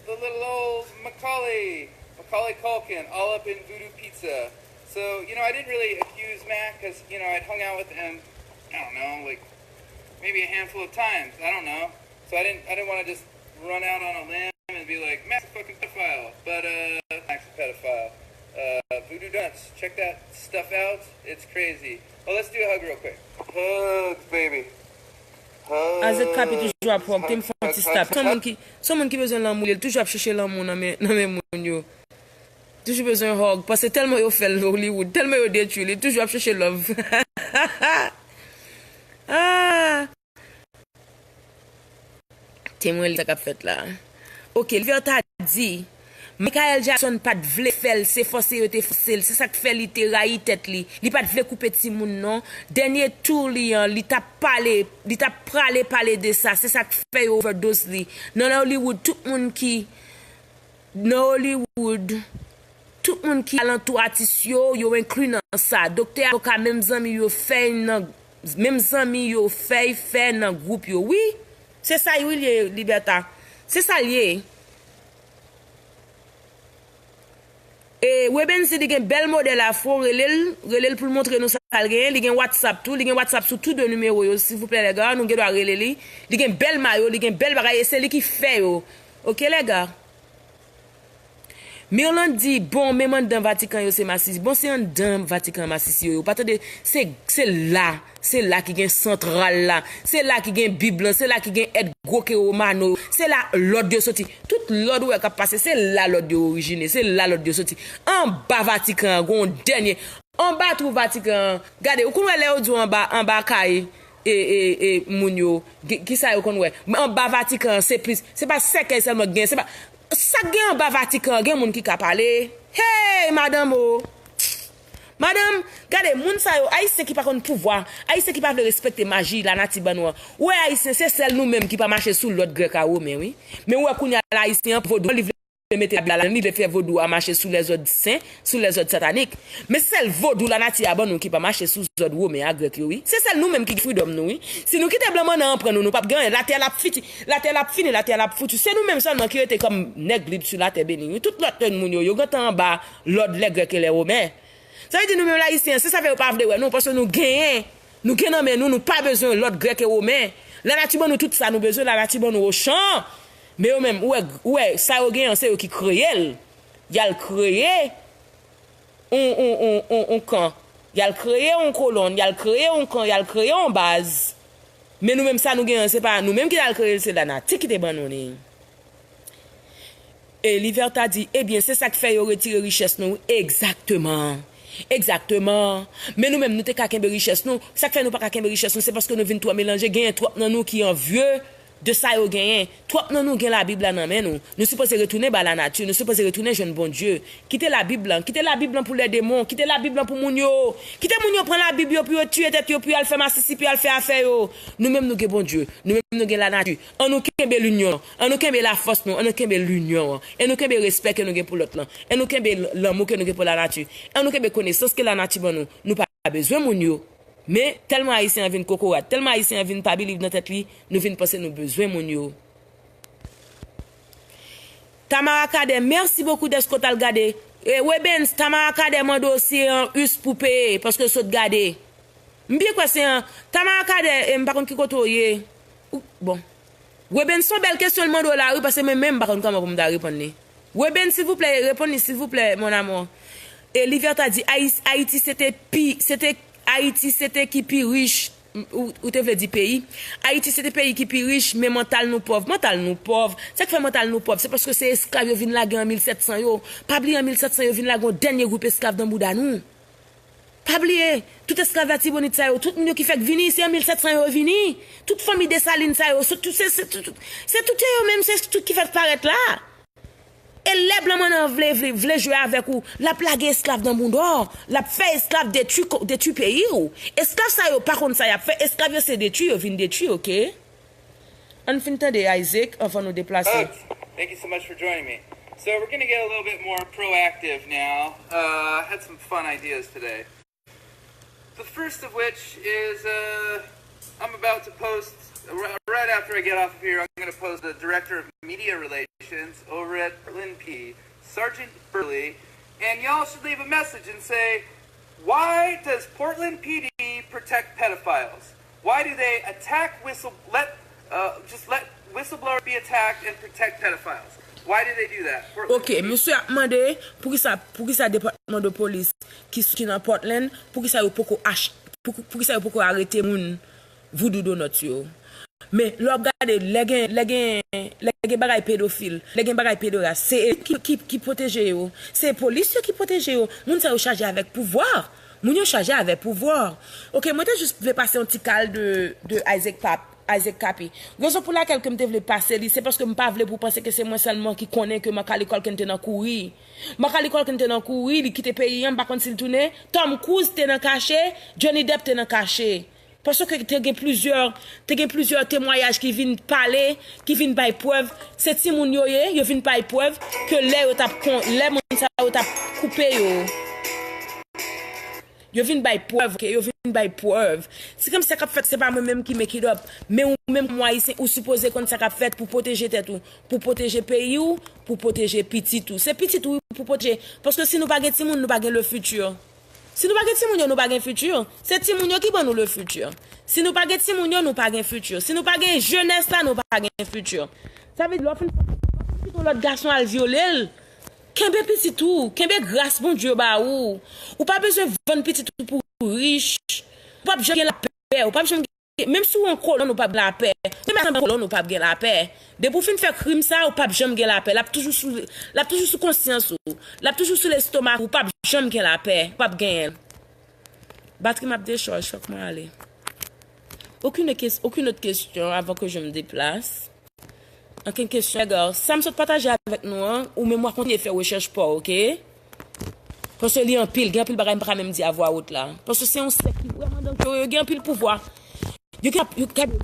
the little old Macaulay, Macaulay Culkin, all up in Voodoo Pizza. So, you know, I didn't really accuse Mac because, you know, I'd hung out with him, I don't know, like, maybe a handful of times. I don't know. So I didn't, I didn't want to just run out on a limb and be like, Mac's a fucking pedophile. But, uh, Mac's a pedophile. Uh, Voodoo Dunce, check that stuff out. It's crazy. Oh, let's do a hug real quick. Hugs, baby. Hugs. Azèk Kapi toujou ap pwòpte, m fè yon ti stop. Son moun ki, son moun ki bezwen lanmou, li toujou ap chèche lanmou nan men, nan men moun yo. Toujou bezwen hug, paske tèlman yo fè l Hollywood, tèlman yo detwi, li toujou ap chèche love. Ah! Temwen li sa k ap fèt la. Ok, Liverta di, Michael Jackson pa t vle fè l, se fòse yo te fòse l, se sa k fè li te rayi tèt li. Li pa t vle koupe timoun non. Dènye tour li an, li t ap pale, li t ap prale pale de sa, se sa k fè yo overdose li. Nan Hollywood, tout moun ki Nan Hollywood, tout moun ki alantou atis yo, yo enkli nan sa. Doktè, avoka, menm zanmi yo fèy nan, menm zanmi yo fèy fè nan gwoup yo. Wi, se sa wi l ye, Liberta. Se sa l ye. E Webens di li gen bèl modèl afro, rele l, rele l pou l montre nou sa l genyen. Li gen WhatsApp tou, li gen WhatsApp sou tou de nimewo yo, silvouplè, lèga, nou gen dwa rele li. Li gen bèl mayo, li gen bèl bagay, e se li ki fè yo. Ok, lèga. Mirlande di, bon, menm anndan Vatikan yo se masisi. Bon, se anndan Vatikan masisi yo ye. Ou pa tande, se, se la, se la ki gen santral la. Se la ki gen Bib lan, se la ki gen èd gwo ke Romano yo. Se la lòd yo soti. Tout lòd ou wè k ap pase, se la lòd yo orijine, se la lòd yo soti. Anba Vatikan an, gon dènye. Anba twou Vatikan an, gade, ou konn wè lè yo di w anba, anba kay, e, e, e, moun yo, ki, ki sa yo konn wè? Anba Vatikan an, se plis, se pa sèkèy sèlman k gen, se pa, sa k gen anba Vatikan an, gen moun ki ka pale. Hey, madanm o! Madanm, gade, moun sa yo, Ayisyen ki pa konn pouvwa, Ayisyen ki pa vle respekte maji lanati ban nou an. Ou wè Ayisyen, se sèl nou menm ki pa mache sou lòd grèk a women, wi. Men ou wè kounye a la Ayisyen an, vodou, li vle mete Labib la ladan l, li vle fè vodou a mache sou lèzòd sen, sou lèzòd satanik. Men sèl vodou lanati a ban nou ki pa mache sou zòd women a grèk yo, wi. Se sèl nou menm ki freedom nou, wi. Si nou kite blan mannan an pran nou, nou p ap gen anyen. Latè l ap fiti, latè l ap fini, latè l ap foutu. Se nou menm sèlman ki rete kòm nèg lib sou latè beni, wi. Tout lòt moun yo, yo gentan anba lòd lè grèk e lè women. Sa vle di nou menm Ayisyen, se sa fè yo pa vle wè nou, paske nou genyen, nou gen nan men nou, nou pa bezwen lòd grèk e women. Lanati ban nou tout sa nou bezwen, lanati ban nou ochan. Men yo menm, ou wè, ou wè, sa yo genyen an, se yo ki kreye l. Y al kreye yon, yon, yon, yon, yon kan. Y al kreye yon kolòn, y al kreye yon kan, y al kreye yon baz. Men nou menm, sa nou genyen an, se pa nou menm ki t al kreye l, se lanati ki te ban nou li. E Liverta di, ebyen, se sa k fè yo retire richès nou. Egzakteman. Egzakteman. Men nou menm, nou te ka kenbe richès nou. Sa k fè nou pa ka kenbe richès nou, se paske nou vin twò melanje. Genyen twòp nan nou ki anvye de sa yo genyen. Twòp nan nou gen Labib la nan men nou. Nou sipoze retounen ba lanati. Nou sipoze retounen jwenn Bondye. Kite Labib lan. Kite Labib lan pou lèdemon. Kite Labib lan pou moun yo. Kite moun yo pran Labib yo pou yo tiye tèt yo, pou yo al fè masisi, pou yo al fè afè yo. Nou menm, nou gen Bondye. Nou menm, nou gen lanati. An nou kenbe linyon an. An nou kenbe lafòs nou. An nou kenbe linyon an. An nou kenbe respè ke nou gen pou lòt lan. An nou kenbe l-, lanmou ke nou gen pou lanati. An nou kenbe konesans ke lanati ban nou. Nou pa bezwen moun yo. Men, tèlman Ayisyen an vin kokorat, tèlman Ayisyen an vin pa believe nan tèt li, nou vin panse nou bezwen moun yo. Tamara Cadet, merci beaucoup d'être w t al gade E Webens, Tamara Cadet mande w si e an us pou peye, paske l sot gade. M byen kwè se an Tamara Cadet, e m pa konn ki kote w ye. Ou, bon. Webens, se yon bèl kesyon l mande w la, wi, paske mwen menm m pa konn kòman pou m ta reponn li. Webens, silvouplè, reponn li, silvouplè, mon amour. E Liverta di, Ayi-, Ayiti se te pi, se te, Ayiti se te ki pi rich. Ou, ou te vle di peyi? Ayiti se te peyi ki pi rich, men mantal nou pòv. Mantal nou pòv. Sa k fè mantal nou pòv? Se paske se esklav yo vin lage an mil sèt san yo. Pa bliye an mil sèt san yo vin lage yon dènye gwoup esklav nan bouda nou. Pa bliye, tout esklav Latibonit sa yo, tout moun yo ki fèk vini, se an mil sèt san yo vini. Tout fanmi Desalin sa yo, se tout, se, se, tout, se tout yo menm, se tout ki fèk parèt la. E lè blan mannan vle, vle, vle jwe avèk ou, l ap lage esklav nan bouda w, l ap fè esklav detwi ko-, detwi peyi w. Esklav sa yo pa konn sa y ap fè, esklav yo se detwi, yo vin detwi, oke? Ann fin tande Isaac anvan nou deplase. Folks, thank you so much for joining me. So we're going to get a little bit more proactive now. Uh, I had some fun ideas today. The first of which is uh, I'm about to post, ri- right after I get off of here, I'm going to post the Director of Media Relations over at Portland P D, Sergeant Burley, and y'all should leave a message and say, "Why does Portland P D protect pedophiles? Why do they attack whistle, let, uh, just let whistleblowers be attacked and protect pedophiles? Why do they do that?" Portland Ok, P D. Misye ap mande poukisa, poukisa depatman de polis ki, ki nan Portland, poukisa yo poko ach, pou, poukisa yo poko arete moun Voodoo Donuts yo. Men lè w ap gade, lè gen, lè gen, lè gen bagay pedofil, lè gen bagay pedoras, se e ki, ki, ki pwoteje yo. Se polis yo ki pwoteje yo. Moun sa yo chaje avèk pouvwa. Moun yo chaje avèk pouvwa. Oke, mwen te jis vle pase yon ti kal de, de Isaac Pap, Isaac Kapi. Rezon pou lakèl ke m te vle pase li, se paske m pa vle pou w panse ke se mwen sèlman ki konnen ke Macaulay Culkin te nan kouri. Macaulay Culkin te nan kouri, li kite peyi an, m pa konn si l tounen. Tom Cruise te nan kache, Johnny Depp te nan kache. Paske te gen plizyè, te gen plizyè temwayaj ki vin pale, ki vin bay prèv. Se timoun yo ye, yo vin bay prèv ke lè yo t ap kon, lè moun sa yo t ap koupe yo. Yo vin bay prèv, oke, yo vin bay prèv. Se kòmsi sa k ap fèt, se pa mwen menm ki make it up. Men ou menm kòm Ayisyen, ou sipoze konn sa k ap fèt pou pwoteje tèt ou, pou pwoteje peyi w, pou pwoteje pitit ou. Se pitit ou pou pwoteje. Paske si nou pa gen timoun, nou pa gen le futur. Si nou pa gen timoun yo, nou pa gen futur. Se timoun yo ki ban nou le futur. Si nou pa gen timoun yo, nou pa gen futur. Si nou pa gen jenès la, nou pa gen futur. Sa vle di, lè w fin, lè w fin kite yon lòt gason al vyole l, kenbe pitit ou, kenbe gras Bondye ba ou. Ou pa bezwen vann pitit ou pou rich. Ou p ap janm gen lapè, ou p ap janm gen, menm si w yon kolòn, ou p ap gen lapè. Menm si w yon kolòn, ou p ap gen lapè. Depi w fin fè krim sa, ou p ap janm gen lapè. L ap toujou sou, l ap toujou sou konsyans ou. L ap toujou sou lestomak ou. Ou p ap janm gen lapè. Ou p ap genyen l. Batri m ap dechaj, fòk mwen ale. Aucune ques-, aucune autre question avant que je me déplace? Ankenn kesyon? Nèg, sa m sot pataje avèk nou an, ou menm w a kontinye fè rechèch pa w, oke? Paske li anpil, gen anpil bagay m pa ka menm di a vwa wot la. Paske se yon sèk ki vrèman danjere, yo gen anpil pouvwa. Yo gen, yo gen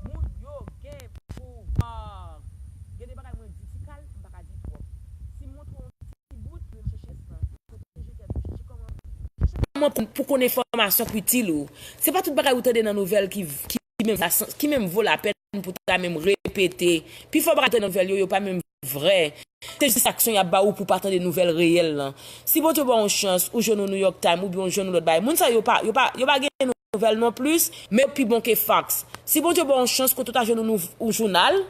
Moun yo gen pouvwa. Gen de bagay mwen di ti kal, m pa ka di twòp. Si m montre w yon ti bout, men m chèche sans lan. Pwoteje tèt ou, chèche kòman, chèche kòman pou, pou konn enfòmasyon ki itil ou. Se pa tout bagay ou tande nan nouvèl ki, ki menm, ki menm vo lapèn pou ta menm repete. Pifò bagay ou tande nan nouvèl yo, yo pa menm vrè. Se jis distraksyon y ap ba ou pou w pa tande nouvèl reyèl lan. Si Bondye ba w yon chans, ou jwenn yon New York Times oubyen ou jwenn yon lòt bagay, moun sa yo pa, yo pa, yo pa gen nouvèl non plis, men yo pi bon ke Fox. Si Bondye ba w yon chans kote w ta jwenn yon nouv-, yon jounal,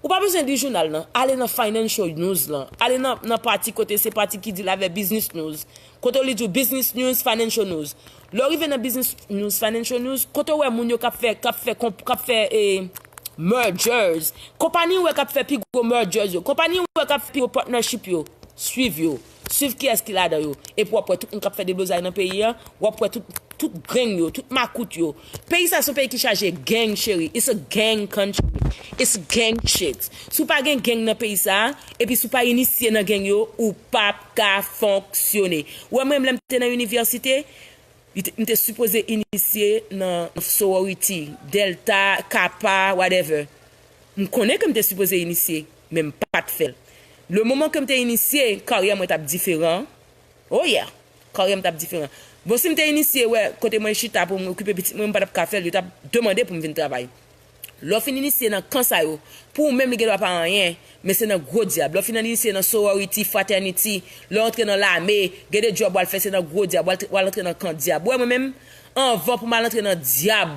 ou pa bezwen li jounal lan. Ale nan financial news lan. Ale nan, nan pati kote se pati ki deal avèk business news. Kote w li di w business news, financial news. Lè w rive nan business news, financial news, kote w wè moun yo k ap fè, k ap fè, konp-, k ap fè, eh, mergers. Konpayi w wè k ap fè pi gwo mergers yo. Konpayi w wè k ap fè pi gwo partnership yo. Swiv yo. Swiv kiyès ki ladan yo. Epi w ap wè tout moun k ap fè deblozay nan peyi a. W ap wè tout, tout gang yo, tout makout yo. Peyi sa se yon peyi ki chaje gang, cheri. It's a gang country. It's gang shit. Si w pa gen gang nan peyi sa, epi si w pa inisye nan gang yo, ou p ap ka fonksyone. Ou wè mwen, lè m te nan inivèsite, li te, m te sipoze inisye nan sorority, Delta, Kappa, whatever. M konnen ke m te sipoze inisye, men m pa t fè l. Le moman ke m te inisye, karyè mwen t ap diferan. Oh yeah! Karyè m t ap diferan. Bon, si m te inisye, wè, kote mwen chita pou m okipe pitit mwen, m pa t ap ka fè l, yo t ap demande pou m vin travay. Lè w fin inisye nan kan sa yo, pou ou menm li gen dwa pa anyen, men se nan gwo dyab. Lè w fin inisye nan sorority, fraternity, lè w antre nan lame, gen de djòb w al fè, se nan gwo dyab, w al, w al antre nan kan dyab. Ou wè mwen menm, anvan pou m al antre nan dyab,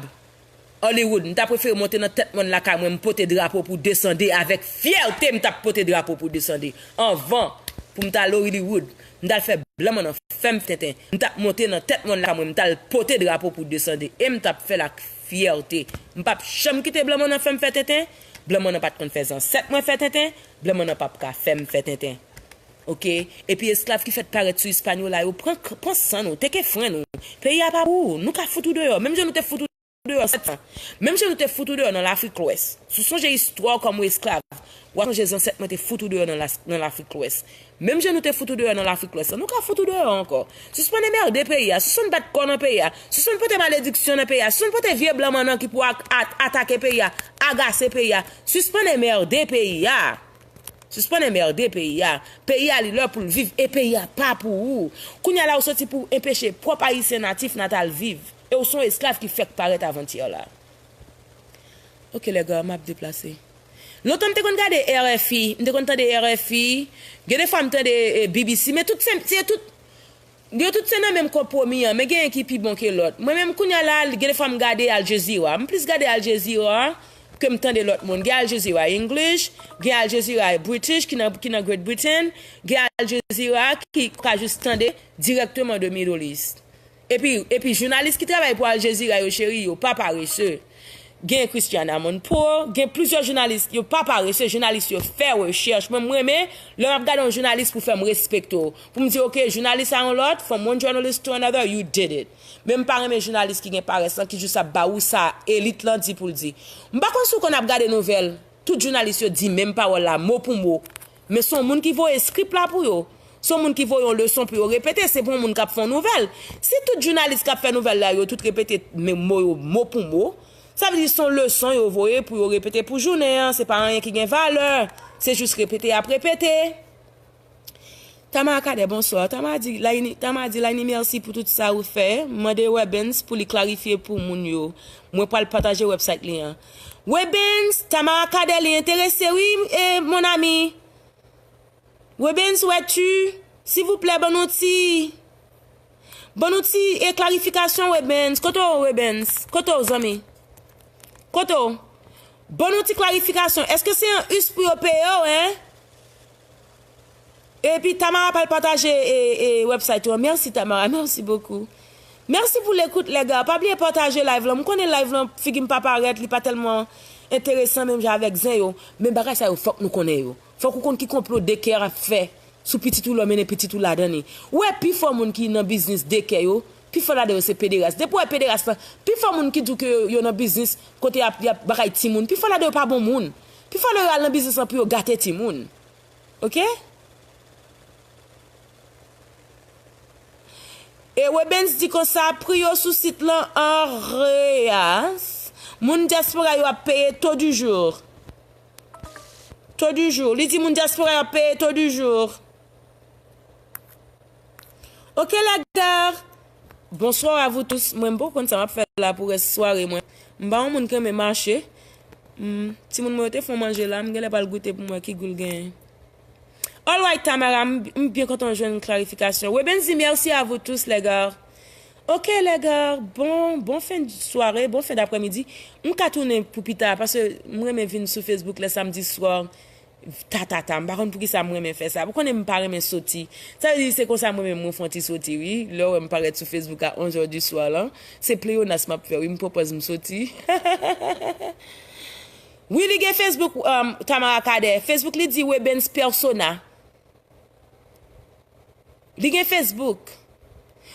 Hollywood, m ta prefere monte nan tèt mòn lakay mwen, m pote drapo pou desande avèk fyète, m t ap pote drapo pou desande. Anvan, pou m t al Hollywood, m t al fè blan mannan fè m tenten. M t ap monte nan tèt mòn lakay mwen, m t al pote drapo pou desande. E m t ap fè l ak fyète. M p ap janm kite blan mannan fè m fè tenten. Blan mannan pa t konn fè zansèt mwen fè tenten. Blan mannan p ap ka fè m fè tenten. Oke? Epi esklav ki fèt parèt sou Ispanyola yo, pran, pran san nou, teke fren nou. Peyi a pa pou ou. Nou ka fout ou deyò. Menm jan nou te fout ou deyò sèt san. Menm jan nou te fout ou deyò nan Lafrik Lwès. Si w sonje istwa w kòm yon esklav, w a sonje zansèt mwen te fout ou deyò nan, la, nan Lafrik Lwès. Menm jan nou te fout ou deyò nan Lafrik Lwès la, nou ka fout ou deyò ankò. Sispann enmède peyi a, sispann bat kò w nan peyi a, sispann pote malediksyon nan peyi a, sispann pote vye blan mannan ki pou ak, at, atake peyi a, agase peyi a, sispann enmède peyi a. Sispann enmède peyi a. Peyi a li lè pou l viv e peyi a pa pou ou. Kounye a la ou soti pou w enpeche pwòp Ayisyen natif natal viv. E w se yon esklav ki fèk parèt avantyè la. Oke, lèga, m ap deplase. Lontan m te konn gade R F I, m te konn tande R F I, gen de fwa m tande eh, B B C, men tout se, se tout Yo tout se nan menm konpwomi an, men genyen ki pi bon ke lòt. Mwen menm kounye a la, gen de fwa m gade Al Jazeera. M plis gade Al Jazeera ke m tande lòt moun. Gen Al Jazeera English, gen Al Jazeera British ki nan, ki nan Great Britain, gen Al Jazeera ki ka jis tande dirèkteman de Middle East. Epi, epi jounalis ki travay pou Al Jazeera yo, cheri, yo pa parese. Gen Christiane Amanpour, gen plizyè jounalis, yo pa parese, jounalis yo fè rechèch. Mwen, m renmen lè m ap gade yon jounalis pou fè m respekte w. Pou m di, oke, jounalis a yon lòt, from one journalist to another, you did it. Men m pa renmen jounalis ki gen parès lan, ki jis ap ba ou sa elit lan di pou l di. M pa konn si w konn ap gade nouvèl, tout jounalis yo di menm pawòl la, mo pou mo. Men se yon moun ki voye skrip la pou yo. Se yon moun ki voye yon leson pou yo repete, se pa yon moun k ap fè yon nouvèl. Si tout jounalis k ap fè nouvèl la, yo tout repete menm mo yo, mo pou mo, sa vle di se yon leson yo voye pou yo repete pou jounen an, se pa anyen ki gen valè, se jis repete y ap repete. Tamara Cadet, bonswa. Tamara di, Laini, Tamara di, Laini, mèsi pou tout sa ou fè. Mande Webens pou li klarifye pou moun yo. Mwen pral pataje website li an. Webens, Tamara Cadet, li enterese, wi, eh, mon ami. Webens, où es-tu? Silvouplè, ban nou ti, ban nou ti, eh, klarifikasyon, Webens. Kote w, Webens? Kote w, zanmi? Kote w? Ban nou ti klarifikasyon. Èske se yon us pou yo peye w, en? Epi Tamara pral pataje e, e, website ou an. Mèsi Tamara, mèsi bokou. Mèsi pou lekout, lèga. Pa bliye pataje live lan. M konnen live lan, figi m pa parèt, li pa tèlman enteresan menm jan avèk zen yo. Men bagay sa yo, fòk nou konnen yo. Fòk ou konn ki konplo dekè ap fè sou pitit ou lè w mennen pitit ou ladan li. Ou wè pifò moun ki nan biznis dekè yo, pifò ladan yo se pederas. Depi w wè pederas lan, pifò moun ki di w ke yo, yo nan biznis kote y ap, y ap bagay timoun, pifò ladan yo pa bon moun. Pifò ladan yo al nan biznis lan pou yo gate timoun. Oke? E Webens di konsa, pri yo sou sit lan an reyas. Moun dyaspora yo ap peye taux du jour. Taux du jour. Li di moun dyaspora yo ap peye taux du jour. Ok, les gars. Bonsoir à vous tous. Mwen, m poko konn sa m ap fè la pou rès sware mwen. M pa yon moun ki renmen mache. Hmm, timoun mwen yo te fè yon manje la, m genlè pral goute pou m wè ki gou l genyen. All right, Tamara, m, m byen kontan jwenn klarifikasyon. Webens di merci à vous tous, les gars. Ok, les gars, bon, bon fen de sware, bon fen daprèmidi. M ka tounen pou pita, paske m renmen vin sou Facebook lè samdi swa. Ta, ta, ta, m pa konn poukisa m renmen fè sa. Ou konnen m pa renmen soti. Sa vle di se konsa mwen menm mwen fè yon ti soti, wi. Lè w wè m parèt sou Facebook a onz heures du soir lan, se pleyonas m ap fè, wi, m pran pòz m soti. Wi, li gen Facebook, um, Tamara Cadet. Facebook li di Webens Persona. Li gen Facebook.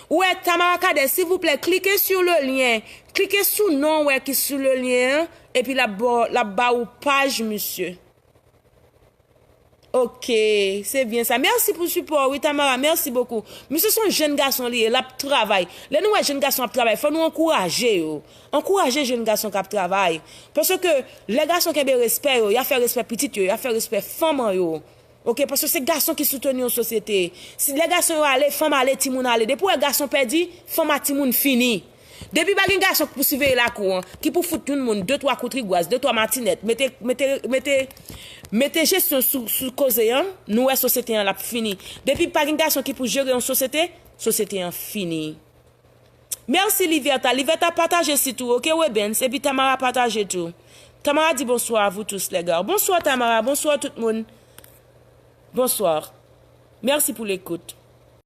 Ou wè, Tamara Cadet, silvouplè, klike sou le lyen. Klike sou non w wè ki sou le lyen an, epi l ap ba w, l ap ba ou paj misye. Ok, se byen sa. Mèsi pou sipò, wi, Tamara, mèsi bokou. Misye se yon jenn gason li ye, l ap travay. Lè nou wè jenn gason ap travay, fò nou ankouraje yo. Ankouraje jenn gason k ap travay. Paske lè gason kenbe respè yo, y a fè respè pitit yo, y a fè respè fanm an yo. Ok, paske se gason ki soutni yon sosyete. Si lè gason yo ale, fanm ale, timoun ale. Depi w wè gason pèdi, fanm ak timoun fini. Depi pa gen gason ki pou siveye lakou an, ki pou fout yon moun de twa kout rigwaz, de twa matinèt, mete, mete, mete, mete jesyon sou, sou koze an, nou wè sosyete an l ap fini. Depi pa gen gason ki pou jere yon sosyete, sosyete an fini. Mèsi Liverta. Liverta pataje sitou, ok, Webens, epi Tamara pataje tou. Tamara dit bonsoir à vous tous les gars. Bonsoir Tamara, bonsoir tout moun. Bonsoir. Merci pour l'écoute.